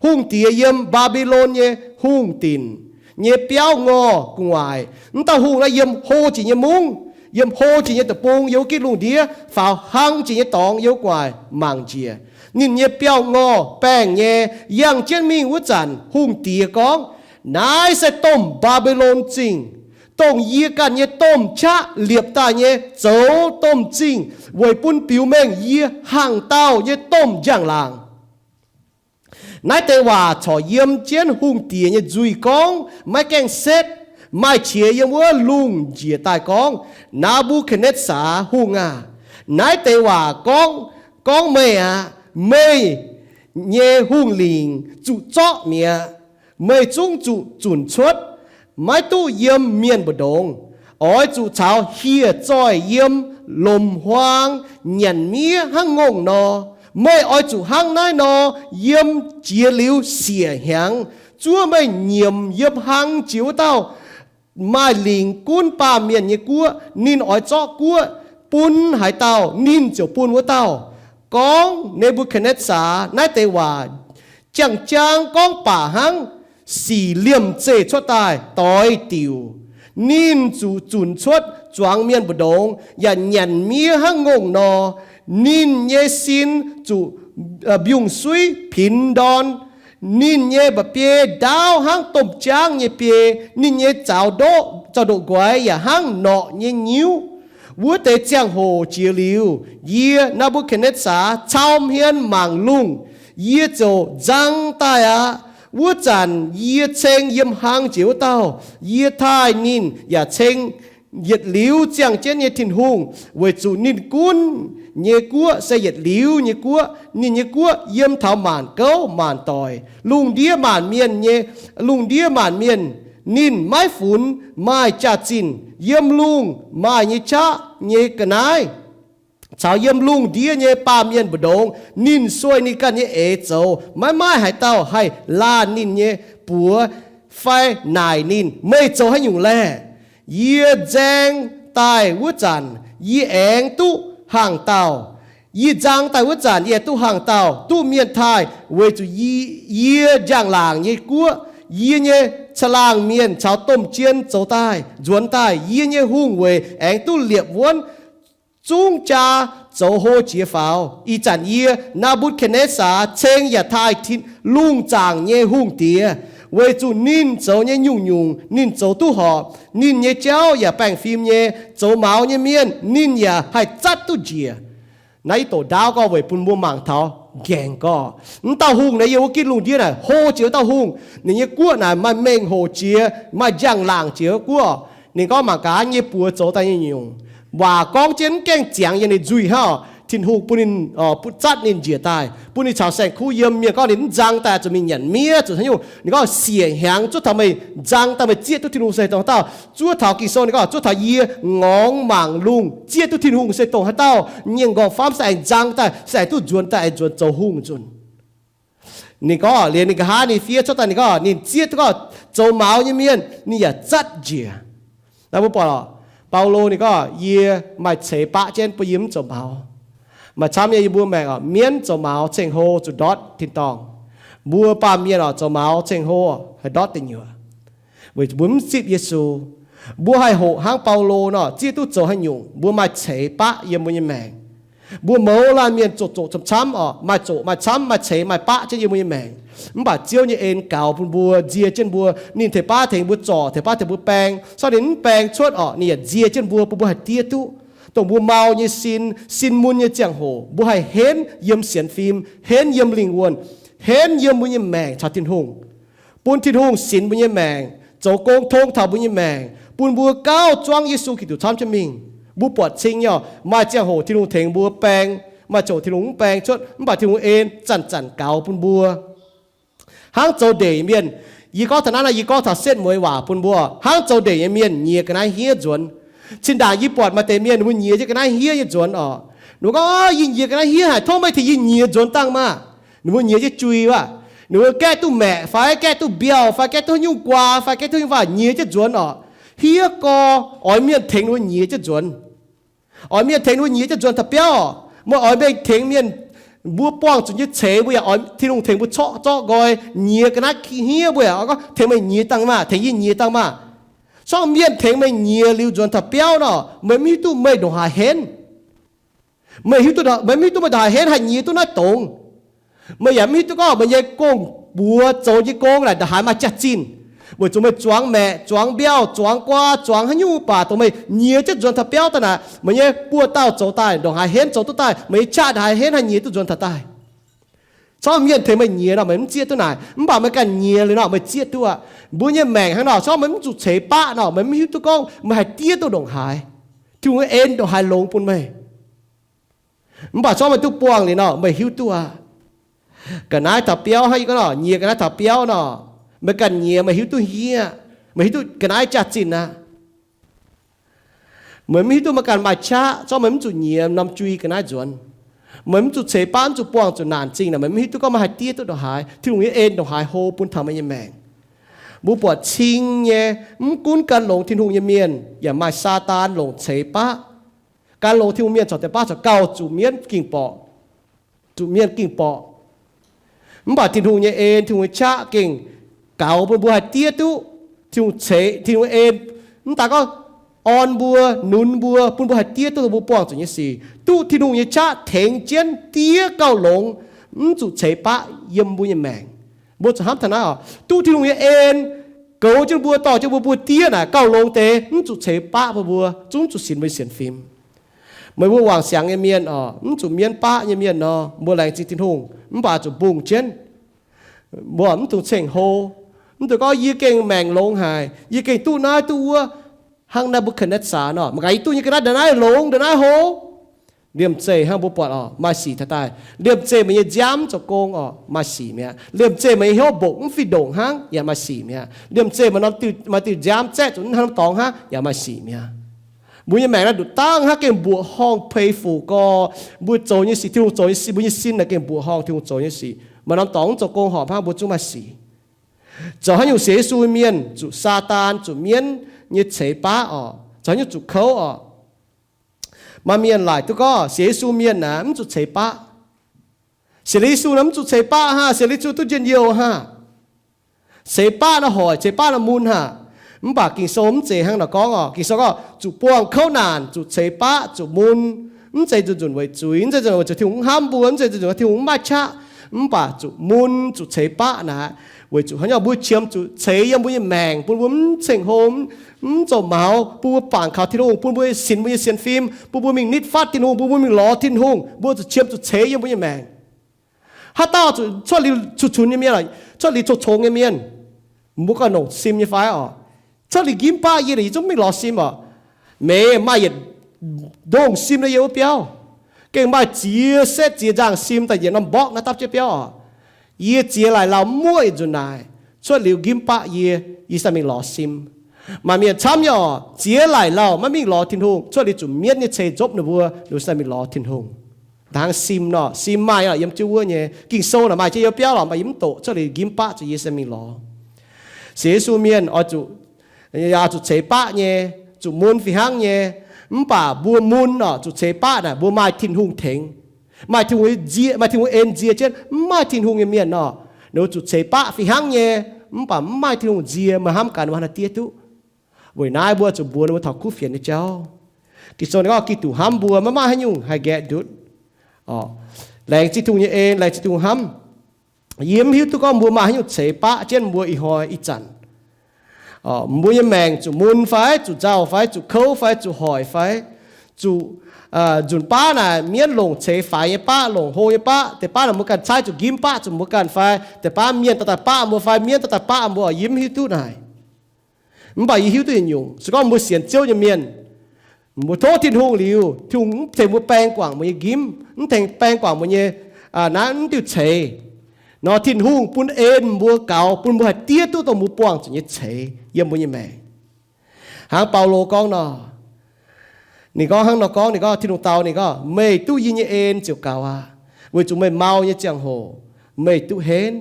hungh diex yiem Mbaa^mbi^lon nyei hungh dinc nyei biauv ngorh gu'nguaaic. Mv dauh hungh naaiv yiem hlo jiex nyei mungv, yiem hlo jiex nyei deic-bung, yiem wuov gitv lungh ndiev faaux hlang jiex nyei dorngx yiem wuov gu'nguaaic mangc njiec. Ninh nyei biauv ngorh baengh nyei. Yangh jienv mingh wuov zanc, hungh diex gorngv, Naaiv se domh Mbaa^mbi^lon Zingh, dongh yie ganh nyei domh qaqv liepc daaih nyei zoux domh zingh weic bun biux mengh yie hnaangx dauh nyei domh njang-laangc. Naaiv deix waac corc yiem jienv hungh diex nyei nzuih gorngv, maiv gaengh setv. Maaih qiex yiem wuov lungh njiec daaih gorngv, Naa^mbu^katv^netv^saa Hungh aah! Naaiv deix waac gorngv, gorngv meih aqv. Meih nyei hungh lingc zuqc zorqv mi'aqv. Meih zungv zuqc zunc cuotv, maiv duqv yiem mienh mbu'ndongx. Oix zuqc caux hieh zoih yiem lomc-huaang nyanc miev hnangv ngongh nor. Meih oix zuqc hnangv naaiv nor yiem jiex liuz siec hnyangx. Zuov meih nyiemc yiem hlang jiex wuov dauh maaih lingc gunv baamh mienh nyei guoqv. Ninh oix zorqv guoqv bun haaix dauh, ninh ziouc bun wuov dauh. Gorngv Ne^mbu^katv^netv^saa naaiv deix waac, jaang-jaang gorngv baac hnangv sic liemh zeih cuotv daaih doix diuc. Ninh zuqc zunc cuotv zuangx mienh mbu'ndongx yaac nyanc miev hnangv ngongh nor. Ninh nyei sin zuqc mbiungc-suiv pinx ndorn. Ninh nyei mba'biei ndaauv hnangv domh jaangv nyei biei. Ninh nyei zaux ndoqv, zaux ndoqv nquaix yaac hnangv norqc nyei nyiuv. Wuov deix ziangh hoc jiex liuz, yie, Naa^mbu^katv^netv^saa, cau hmien mangc lungh, yie ziouc nzang daaih aqv. Wuov zanc yie ceng yiem hlang jiex wuov dauh. Yie taaih ninh yaac ceng yietc liuz ziangh jienv nyei Tin-Hungh, weic zuqc ninh gunv nyei guoqv se yietc liuz nyei guoqv. Ninh nyei guoqv yiem taux maanc gouv maanc doic, lungh ndiev maanc mienh nyei, lungh ndiev maanc mienh. Ninh maiv funx maaih jaax-zinh yiem lungh maaih nyei qaqv nyei ga'naaiv caux yiem lungh ndiev nyei baamh mienh mbu'ndongx. Ninh sueih ninh ganh nyei eix zoux, maiv maaih haaix dauh haih laanh ninh nyei buoz fai naaic ninh, Meih zoux haaix nyungc laeh? Yie nzaeng daaih wuov zanc, yie aengx duqv hnaangx dauh. Yie nzang daaih wuov zanc, yie aengx duqv hnaangx dauh, duqv mienh taaih, weic zuqc yie njang-laangc nyei guoqv, yie nyei caangh laangh mienh caux domh jien zoux daaih, nzuonx daaih. Yie nyei hungh weic aengx duqv liepc wuonv, zungv jaa zoux hlo jiex faaux. Ih zanc yie, Naa^mbu^katv^netv^saa, ceng yaac taaih lungh zaangc nyei hungh diex, weic zuqc ninh zoux nyei nyungc-nyungc ninh zoux duqv horpc. Ninh nyei jauv yaac baengh fim nyei. Zoux maux nyei mienh ninh yaac haih zatv duqv njiec. Naaiv yie doqc ndaauv gorngv weic bun mbuo mangc taux nqaengc gorx, mv dauh hungh naaiv yiem wuov gitv lungh ndiev naaic hlo jiex wuov dauh hungh. Ninh nyei guoqv naaic maaih mengh hoc jiex, maaih njang-laangc jiex wuov guoqv. Ninh gorngv mangc gaax nyei buoz zoux daaih nyei nyungc. Waac gorngv jienv mv gaengh ziangx yiem ninh nzuih hnangv. Tin-Hungh bun ninh, butv zatv ninh njiec daaih, bun ninh caux saeng-kuv yiem. Mienh gorngv ninh mv nzang daaih zuqc mingh nyanc miev zuqc haaix nyungc. Ninh gorngv, Siec hnyangx zuov taux meih nzang daaih, meih zieqv duqv Tin-Hungh se dongh haaix dauh. Zuov taux Ging-Sou ninh gorngv, zuov taux yie ngorngx mangc lungh zieqv duqv Tin-Hungh se dongh haaix dauh. Nyei m'nqorngv-famv se aengx nzang daaih, se aengx duqv nzuonx daaih, aengx nzuonx zoux hungh nzunc. Ninh gorngv liuz ninh nqa'haav ninh fiev cuotv daaih, ninh gorngv ninh zieqv duqv gorngv zoux maux nyei mienh ninh yaac zatv njiec. Naaiv mbuo buatc lorqc, Baulo ninh gorngv, yie maaih ceix baqv jienv bun yie mv zoux maux. Maaih camv nyei yie mbuo maengc oc, mienv zoux maux ceng-hlo zuqc ndortv tin-dorngh. Mbuo baamh mienh oc, zoux maux ceng-hlo haih ndortv deic nyuoqc, weic mbuo mv zipv Yesu. Mbuo haih hoqc hnangv Baulo nor, zieqv duqv zoux haaix nyungc, mbuo maaih ceix baqv yiem mbuo nyei maengc. Mbuo mouz laanh mienh zoqc zoqc camv-camv oc, maaih zoqc maaih camv, maaih ceix maaih baqv jienv yiem mbuo nyei maengc. Mv baac Ziouv nyei en gaux bun mbuo, nzie jienv mbuo. Ninh tengx baav tengx mbuo zorc, tengx baav tengx mbuo baeng. Se gorngv ninh mv baeng cuotv oc, ninh yaac nzie jienv mbuo, bun mbuo haih diev duqv. Dongh mbuo mau nyei sin, sin mun nyei ziangh hoc, mbuo haih henv yiem sienx fim, henv yiem lingh wuonh, henv yiem mbuo nyei maengc caux Tin-Hungh, bun Tin-Hungh sinx mbuo nyei maengc, zoux gong tong taux mbuo nyei maengc, bun mbuo gauh zuangv Yesu Giduc camv jienv mingh. Mbuo buatc cing nyei oc, maaih ziangh hoc Tin-Hungh tengx mbuo baeng, maaih ziangh hoc Tin-Hungh mv baeng cuotv, mv baac Tin-Hungh en zanc-zanc gaux bun mbuo. Hnangv zoux ndeic mienh, yie gorngv taux naaiv nor, yie gorngv taux setv mueiz waac bun mbuo. Hnangv zoux ndeic nyei mienh nyiex ga'naaiv hniev nzuonx. Zinh ndaangc yie buatc maaih deix mienh ninh mbuo nyiex jienv ga'naaiv hniev nyei nzuonx oc. Ninh mbuo gorngv, yie nyiex ga'naaiv hniev haic, tov meih tengx yie nyiex nzuonx dangh maah! Ninh mbuo nyiex jienv jui wuov, ninh mbuo gaeqv duqv maeqc fai gaeqv duqv mbiauh fai gaeqv duqv haaix nyungc guaa fai gaeqv duqv nyungc waac nyiex jienv nzuonx oc. Hniev gorx, oix mienh tengx ninh mbuo nyiex jienv nzuonx. Oix mienh tengx ninh mbuo nyiex jienv nzuonx taux biauv oc. Meih oix mienh tengx mienh, mbuo buangh zuqc nyei ceix mbuo yaac oix Tin-Hungh tengx mbuo corc zorqv nqoi nyiex ga'naaiv hniev, mbuo yaac gorngv tengx meih nyiex dangh maah, tengx yie nyiex dangh maah. Se gorngv mienh tengx meih nyiex liuz nzuonx taux biauv nor, meih mv hiuv duqv meih ndongc haaix henv. Meih hiuv duqv, meih mv hiuv duqv meih ndongc haaix henv haih nyiex duqv naaiv dongz. Meih yaac mv hiuv duqv gorngv meih nyei gong-mbuox zoux nyei gong naaic ndongc haaix maaih jaax-zinh, weic zuqc meih zuangx maeqc, zuangx mbiauh, zuangx guaa, zuangx haaix nyungc baac dongh meih nyiex jienv nzuonx taux biauv daaih naaic, meih nyei buoz-dauh zoux daaih ndongc haaix henv zoux duqv daaih, meih nyei qaqv ndongc haaix henv haih nyiex duqv nzuonx taux daaih. Se gorngv mienh tengx meih nyiex nor, meih mv zieqv duqv naaic. Mv baac meih ganh nyiex liuz nor, meih zieqv duqv aqv. Mbuo nyei maengc hnangv nor, se gorngv meih mv zuqc ceix baqv nor, meih mv hiuv duqv gorngv meih haih diev duqv ndongc haaix, Tin-Hungh nyei en ndongc haaix longx bun meih. Mv baac se gorngv meih duqv buangh liuz nor, meih hiuv duqv aqv. Ga'naaiv taux biauv hnangv yie gorngv nor, nyiex ga'naaiv taux biauv nor, meih ganh nyiex meih hiuv duqv hniev, meih hiuv duqv ga'naaiv jaax-zinh aqv. Meih mv hiuv duqv meih ganh maaih qaqv, se gorngv meih mv zuqc nyiex norm jui ga'naaiv nzuonx. Meih mv zuqc ceix baqv, mv zuqc buangh zuqc naanc zingh naaic, meih mv hiuv duqv gorngv meih haih diev duqv ndongc haaix, Tin-Hungh nyei en ndongc haaix hlo bun taux meih nyei maengc. Mbuo buatc cing nyei, mv gunv gan longx Tin-Hungh nyei mienh, yaac maaih Saadaan longc ceix baqv. Gan longx Tin-Hungh mienh corc deix baav corc gauh zuqc mienv ging borqc, zuqc mienh ging borqc. Mv baac Tin-Hungh nyei en, Tin-Hungh nyei qaqv gengh gaux bun mbuo haih diev duqv Tin-Hungh ceix, Tin-Hungh en. Mv daaih gorngv orn mbuo, nunz mbuo, bun mbuo haih diev duqv mbuo buangh zuqc nyei sic, duqv Tin-Hungh nyei qaqv tengx jienv diev gauh longx, mv zuqc ceix baqv yiem mbuo nyei maengc. Mbuo zuqc hnamv taux naaiv oc. Duqv Tin-Hungh nyei en goux jienv mbuo, dorh jienv mbuo, mbuo diev naaic gauh longx deix, mv zuqc ceix baqv bun mbuo, zungv zuqc sinx mbuo nyei sienx fim. Meih mbuo wangc siangx nyei mienh oc, mv zuqc mienv baqv nyei mienh nor, mbuo laengz zingh Tin-Hungh, mv baac zuqc mbungh jienv. Mbuo mv dungx ceng-hlo, mv dungx gorngv yie gengh maengc longx haic, yie gengh duqv naaiv duqv wuov, hnangv Naa^mbu^katv^netv^saa nor, mangc gaax yie duqv nyei ga'naaiv nda'naaiv longx, nda'naaiv hlo. Liemh zeih hnangv mbuo buatc oc, maaih sic taux daaih. Liemh zeih meih nyei nziaamv zoux gong oc, maaih sic mi'aqv. Liemh zeih meih nyei hnyouv mbongc mv fih ndongc hnangv, yaac maaih sic mi'aqv. Liemh zeih meih norm diuh, maaih diuh nziaamv zaeqv zuqc mv hnamv dorngx hnangv, yaac maaih sic mi'aqv. Mbuo nyei maengc naaiv nduqc dangv hnangv gengh mbuoqc horngh peix fuc gorx. Mbuo zoux nyei sic, Tin-Hungh zoux nyei sic, mbuo nyei sin naaic gengh mbuoqc horngh, Tin-Hungh zoux nyei sic. Maaih norm dorngx mv zoux gong horpc hnangv, mbuo zungv maaih sic. Zoux haaix nyungc sienx Yesu mienh zuqc Saadaan, zuqc mienv nyei ceix baqv oc. Zoux haaix nyungc zuqc kouv oc. Maaih mienh laaic duqv gorngv sienx Yesu mienh naaic mv zuqc ceix baqv. Sienx Yesu naaic mv zuqc ceix baqv haah, sienx Yesu duqv njien-youh haah. Ceix baqv naaic hoic, ceix baqv naaic mun haah. Mv baac Ging-Sou mv zeiz hnangv naaic gorngv oc. Ging-Sou gorngv zuqc buangh kouv naanc, zuqc ceix baqv, zuqc mun. Mv zeiz nzunc-nzunc weic zuiz, mv zeiz nzunc weic zuiz Tin-Hungh mv hnamv mbuo, mv zeiz nzunc Tin-Hungh mv maaih qaqv. Mv baac zuqc mun, zuqc ceix baqv naaic, weic zuqc haaix nyungc mbuo qiemx zuqc ceix yiem mbuo nyei maengc, bun mbuo mv ceng-hlo, mv zoux maux, bun mbuo bangc kaux Tin-Hungh, bun mbuo sinx mbuo nyei sienx fim, bun mbuo mingh nitv fatv Tin-Hungh, bun mbuo mingh lorz Tin-Hungh, mbuo zuqc qiemx zuqc ceix yiem mbuo nyei maengc. Haaix dauh zuqc cuotv liuz cunx-cunx nyei mienh, cuotv liuz cong-congx nyei mienh, mbuo ganh nongc sim nyei fai oc? Cuotv liuz njimv baqv yie, yie zungv mingh lorz sim oc. Meih maaih yietc ndongh sim naaiv yiem wuov biauv. Gengh maaih ziex setv ziex nzangh sim daaih yietc norm mborqv naaiv dapv jienv biauv oc. Yie ziex laaic lauh muoqv yietc nzunc naaic, cuotv liuz njimv baqv yie, yie sai mingh lorz sim. Maaih mienh camv nyei oc, ziex laaic lauh maiv mingh lorz Tin-Hungh, cuotv liuz zuqc mienv nyei cei nzopv ninh mbuo, ninh mbuo sai mingh lorz Tin-Hungh. Hnangv sim nor, sim maaih oc, yiem jienv wuov nyei. Ging-Sou naaic maaih jienv yiem biauv lorqc, maaih yie mv doqc, cuotv liuz njimv baqv zuqc yie sai mingh lorz. Sienx Yesu mienh oix zuqc, oix zuqc ceix baqv nyei, zuqc mun fih hnangv nyei. Mv baac mbuo mun oc, zuqc ceix baqv naaic mbuo maaih Tin-Hungh tengx, maaih Tin-Hungh nzie, maaih Tin-Hungh en nzie jienv. Mv maaih Tin-Hungh nyei mienh oc, ninh mbuo zuqc ceix baqv fih hnangv nyei, mv baac mv maaih Tin-Hungh nzie, meih hnamv gaax ninh mbuo haaix nor diev duqv. Weic naaiv mbuo zuqc mbuox ninh mbuo taux kuv fienx nyei jauv. Ging-Sou ninh gorngv Giduc hnamv mbuo maiv maaih haaix nyungc haih nqaeqv ndutv. Laengz zingh Tin-Hungh nyei en, laengz zingh Tin-Hungh hnamv. Yie mv hiuv duqv gorngv mbuo maaih haaix nyungc ceix baqv jienv mbuo ih hnoi ih zanc. Mbuo nyei maengc zuqc mun fai zuqc nzauh fai zuqc kouv fai zuqc hoic fai zuqc nzunc baav naaic mienv longc ceix faix nyei baqv, longc hlo nyei baqv. Deix baav naaic mbuo ganh caaiv zuqc njimv baqv zuqc mbuo ganh fai deix baav mienh daaih baqv mbuo fai mienv daaih baqv mbuo, yie mv hiuv duqv naaic. Mv baac yie hiuv duqv yietc nyungc, se gorngv mbuo sienx Ziouv nyei mienh, mbuo tov Tin-Hungh liuz, Tin-Hungh mv tengx mbuo baeng guangc mbuo nyei njimv, mv tengx baeng guangc mbuo nyei naaiv mv diuh ceix nor, Tin-Hungh bun en mbuo gaux, bun mbuo haih diev duqv dongh mbuo buangh zuqc nyei ceix yiem mbuo nyei maengc. Hnangv Baulo gorngv nor, ninh gorngv hnangv nor gorngv, ninh gorngv, Tin-Hungh dau ninh gorngv, Meih duqv yie nyei en ziouc gaux aqv, weic zuqc meih mau nyei ziangh hoc meih duqv henv.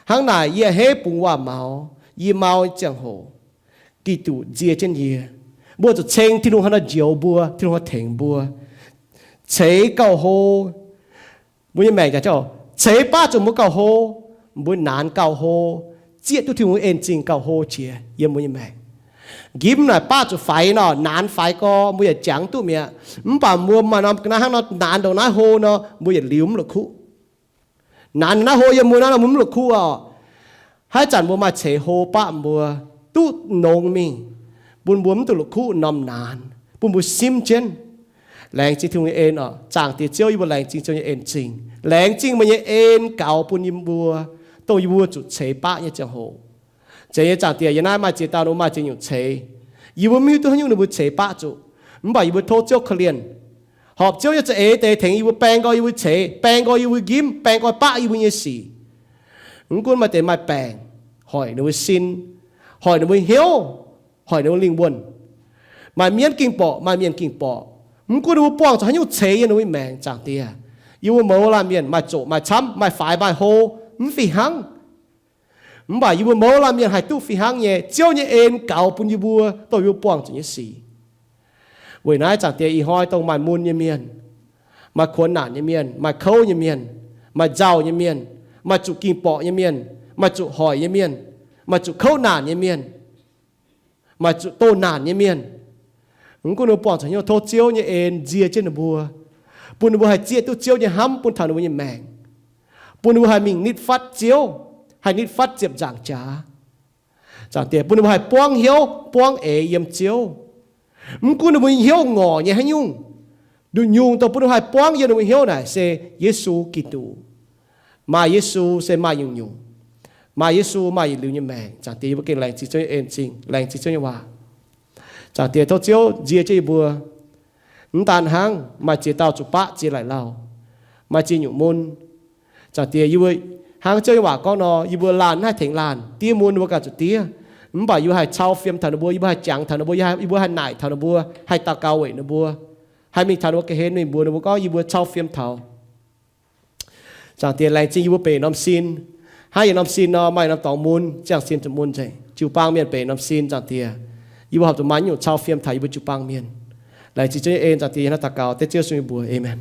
Hnangv naaic yie a'hneiv bungx waac-maux, yie mau nyei ziangh hoc Giduc nzie jienv yie. Mbuo zuqc ceng Tin-Hungh haaix nor njoux mbuo, Tin-Hungh haaix nor tengx mbuo. Ceix gauh hlo. Mbuo nyei maengc, ceix baqv zuqc mbuo gauh hlo, mbuo naanx gauh hlo, zieqv duqv Tin-Hungh en zingh gauh hlo qiex yiem mbuo nyei maengc. Njimv naaic baqv zuqc faix nor, naanx faix gorx mbuo yaac jangx duqv mi'aqv. Mv baac mbuo maaih norm ga'naaiv hnangv nor naanx ndongc naaiv hlo nor, mbuo yietc liuz mv la'kuqv. Naanx naaiv hlo yiem mbuo naaiv nor, mbuo mv la'kuqv oc. Haaix zanc mbuo maaih ceix hlo baqv mbuo, duqv nongx mingh, bun mbuo mv duqv la'kuqv norm naanx, bun mbuo simv jienv. Laengz zingh Tin-Hungh nyei en oc. Zaangc Diex Ziouv, yie mbuo laengz zingh Ziouv nyei en zingh. Laengz zingh meih nyei en gaux bun yie mbuo, dongh yie mbuo zuqc ceix baqv nyei ziangh hoc. Zeiz nyei Zaangc Diex, yie naaiv maaih ziex dauh ninh mbuo maaih ziex nyungc ceix, yie mbuo mv hiuv duqv haaix nyungc ninh mbuo ceix baqv zuqc. Mv baac yie mbuo tov Ziouv korv-lienh, horpc Ziouv nyei za'eix deix tengx yie mbuo baeng nqoi yie mbuo ceix, baeng nqoi yie mbuo njimv, baeng nqoi baqv yie mbuo nyei sic. Mv gunv maaih deix maaih baengc, hoic ninh mbuo sin, hoic ninh mbuo hnyouv, hoic ninh mbuo lingh wuonh. Maaih mienv ging borqc, maaih mienh ging borqc. Mv gunv ninh mbuo buangh zuqc haaix nyungc ceix yiem ninh mbuo nyei maengc, Zaangc Diex, yie mbuo mouz laanh mienh maaih zoqc maaih camv, maaih faix maaih hlo, mv fih hnangv. Mv baac yie mbuo mouz laanh mienh haih duqv fih hnangv nyei. Ziouv nyei en gaux bun yie mbuo, dongh yie mbuo buangh zuqc nyei sic. Weic naaiv Zaangc Diex, ih hnoi dongh maaih mun nyei mienh, maaih kuonx naanc nyei mienh, maaih kouv nyei mienh, maaih nzauh nyei mienh, maaih zuqc ging borqc nyei mienh, maaih zuqc hoic nyei mienh, maaih zuqc kouv naanc nyei mienh, maaih zuqc doh naanc nyei mienh, mv gunv ninh mbuo buangh zuqc haaix nyungc, tov Ziouv nyei en nzie jienv ninh mbuo, bun ninh mbuo haih zieqv duqv Ziouv nyei hnamv bun taux ninh mbuo nyei maengc, bun ninh mbuo haih mingh nitv fatv Ziouv, haih nitv fatv ziepc nzaangc jaax. Zaangc Diex, bun ninh mbuo haih buangv hnyouv buangv eix yiem Ziouv. Mv gunv ninh mbuo hnyouv ngorc nyei haaix nyungc, nduqc nyungc dongh bun ninh mbuo haih buangv yiem ninh mbuo hnyouv naaic se Yesu Giduc. Maaih Yesu se maaih nyungc-nyungc. Maaih Yesu maaih yietc liuz nyei maengc. Zaangc Diex, yie mbuo gengh laengz zingh Ziouv nyei en zingh, laengz zingh Ziouv nyei waac. Zaangc Diex, tov Ziouv nzie jienv yie mbuo. Mv daan hnangv, maaih ziex dauh zuqc baqv ziex laic lauh, maaih ziex nyungc mun. Zaangc Diex, yie mbuo hnangv Ziouv nyei waac gorngv nor, yie mbuo laanh mv haih tengx laanh, diev mun ninh mbuo ganh zuqc diev. Mv baac yie mbuo haih cau fiem taux ninh mbuo, yie mbuo haih jangx taux ninh mbuo, yie mbuo haih naaic taux ninh mbuo, haih daux gaux weic ninh mbuo, haih mingh taux ninh mbuo ga'hlen mingh mbuox ninh mbuo gorngv yie mbuo cau fiem taux. Zaangc Diex, laengz zingh yie mbuo benx norm sin. Hnangv yietc norm sin nor, maaih norm dorngx mun, ziangh sin zuqc mun nzengc. Jiu-baang mienh benx norm sin, Zaangc Diex, yie mbuo horpc zuqc maaih nyungc cau fiem taux yie mbuo jiu-baang mienh. Laengz zingh Ziouv nyei en, Zaangc Diex, yie hnangv daux gaux dengv Ziouv Yesu nyei mbuox. Aamen.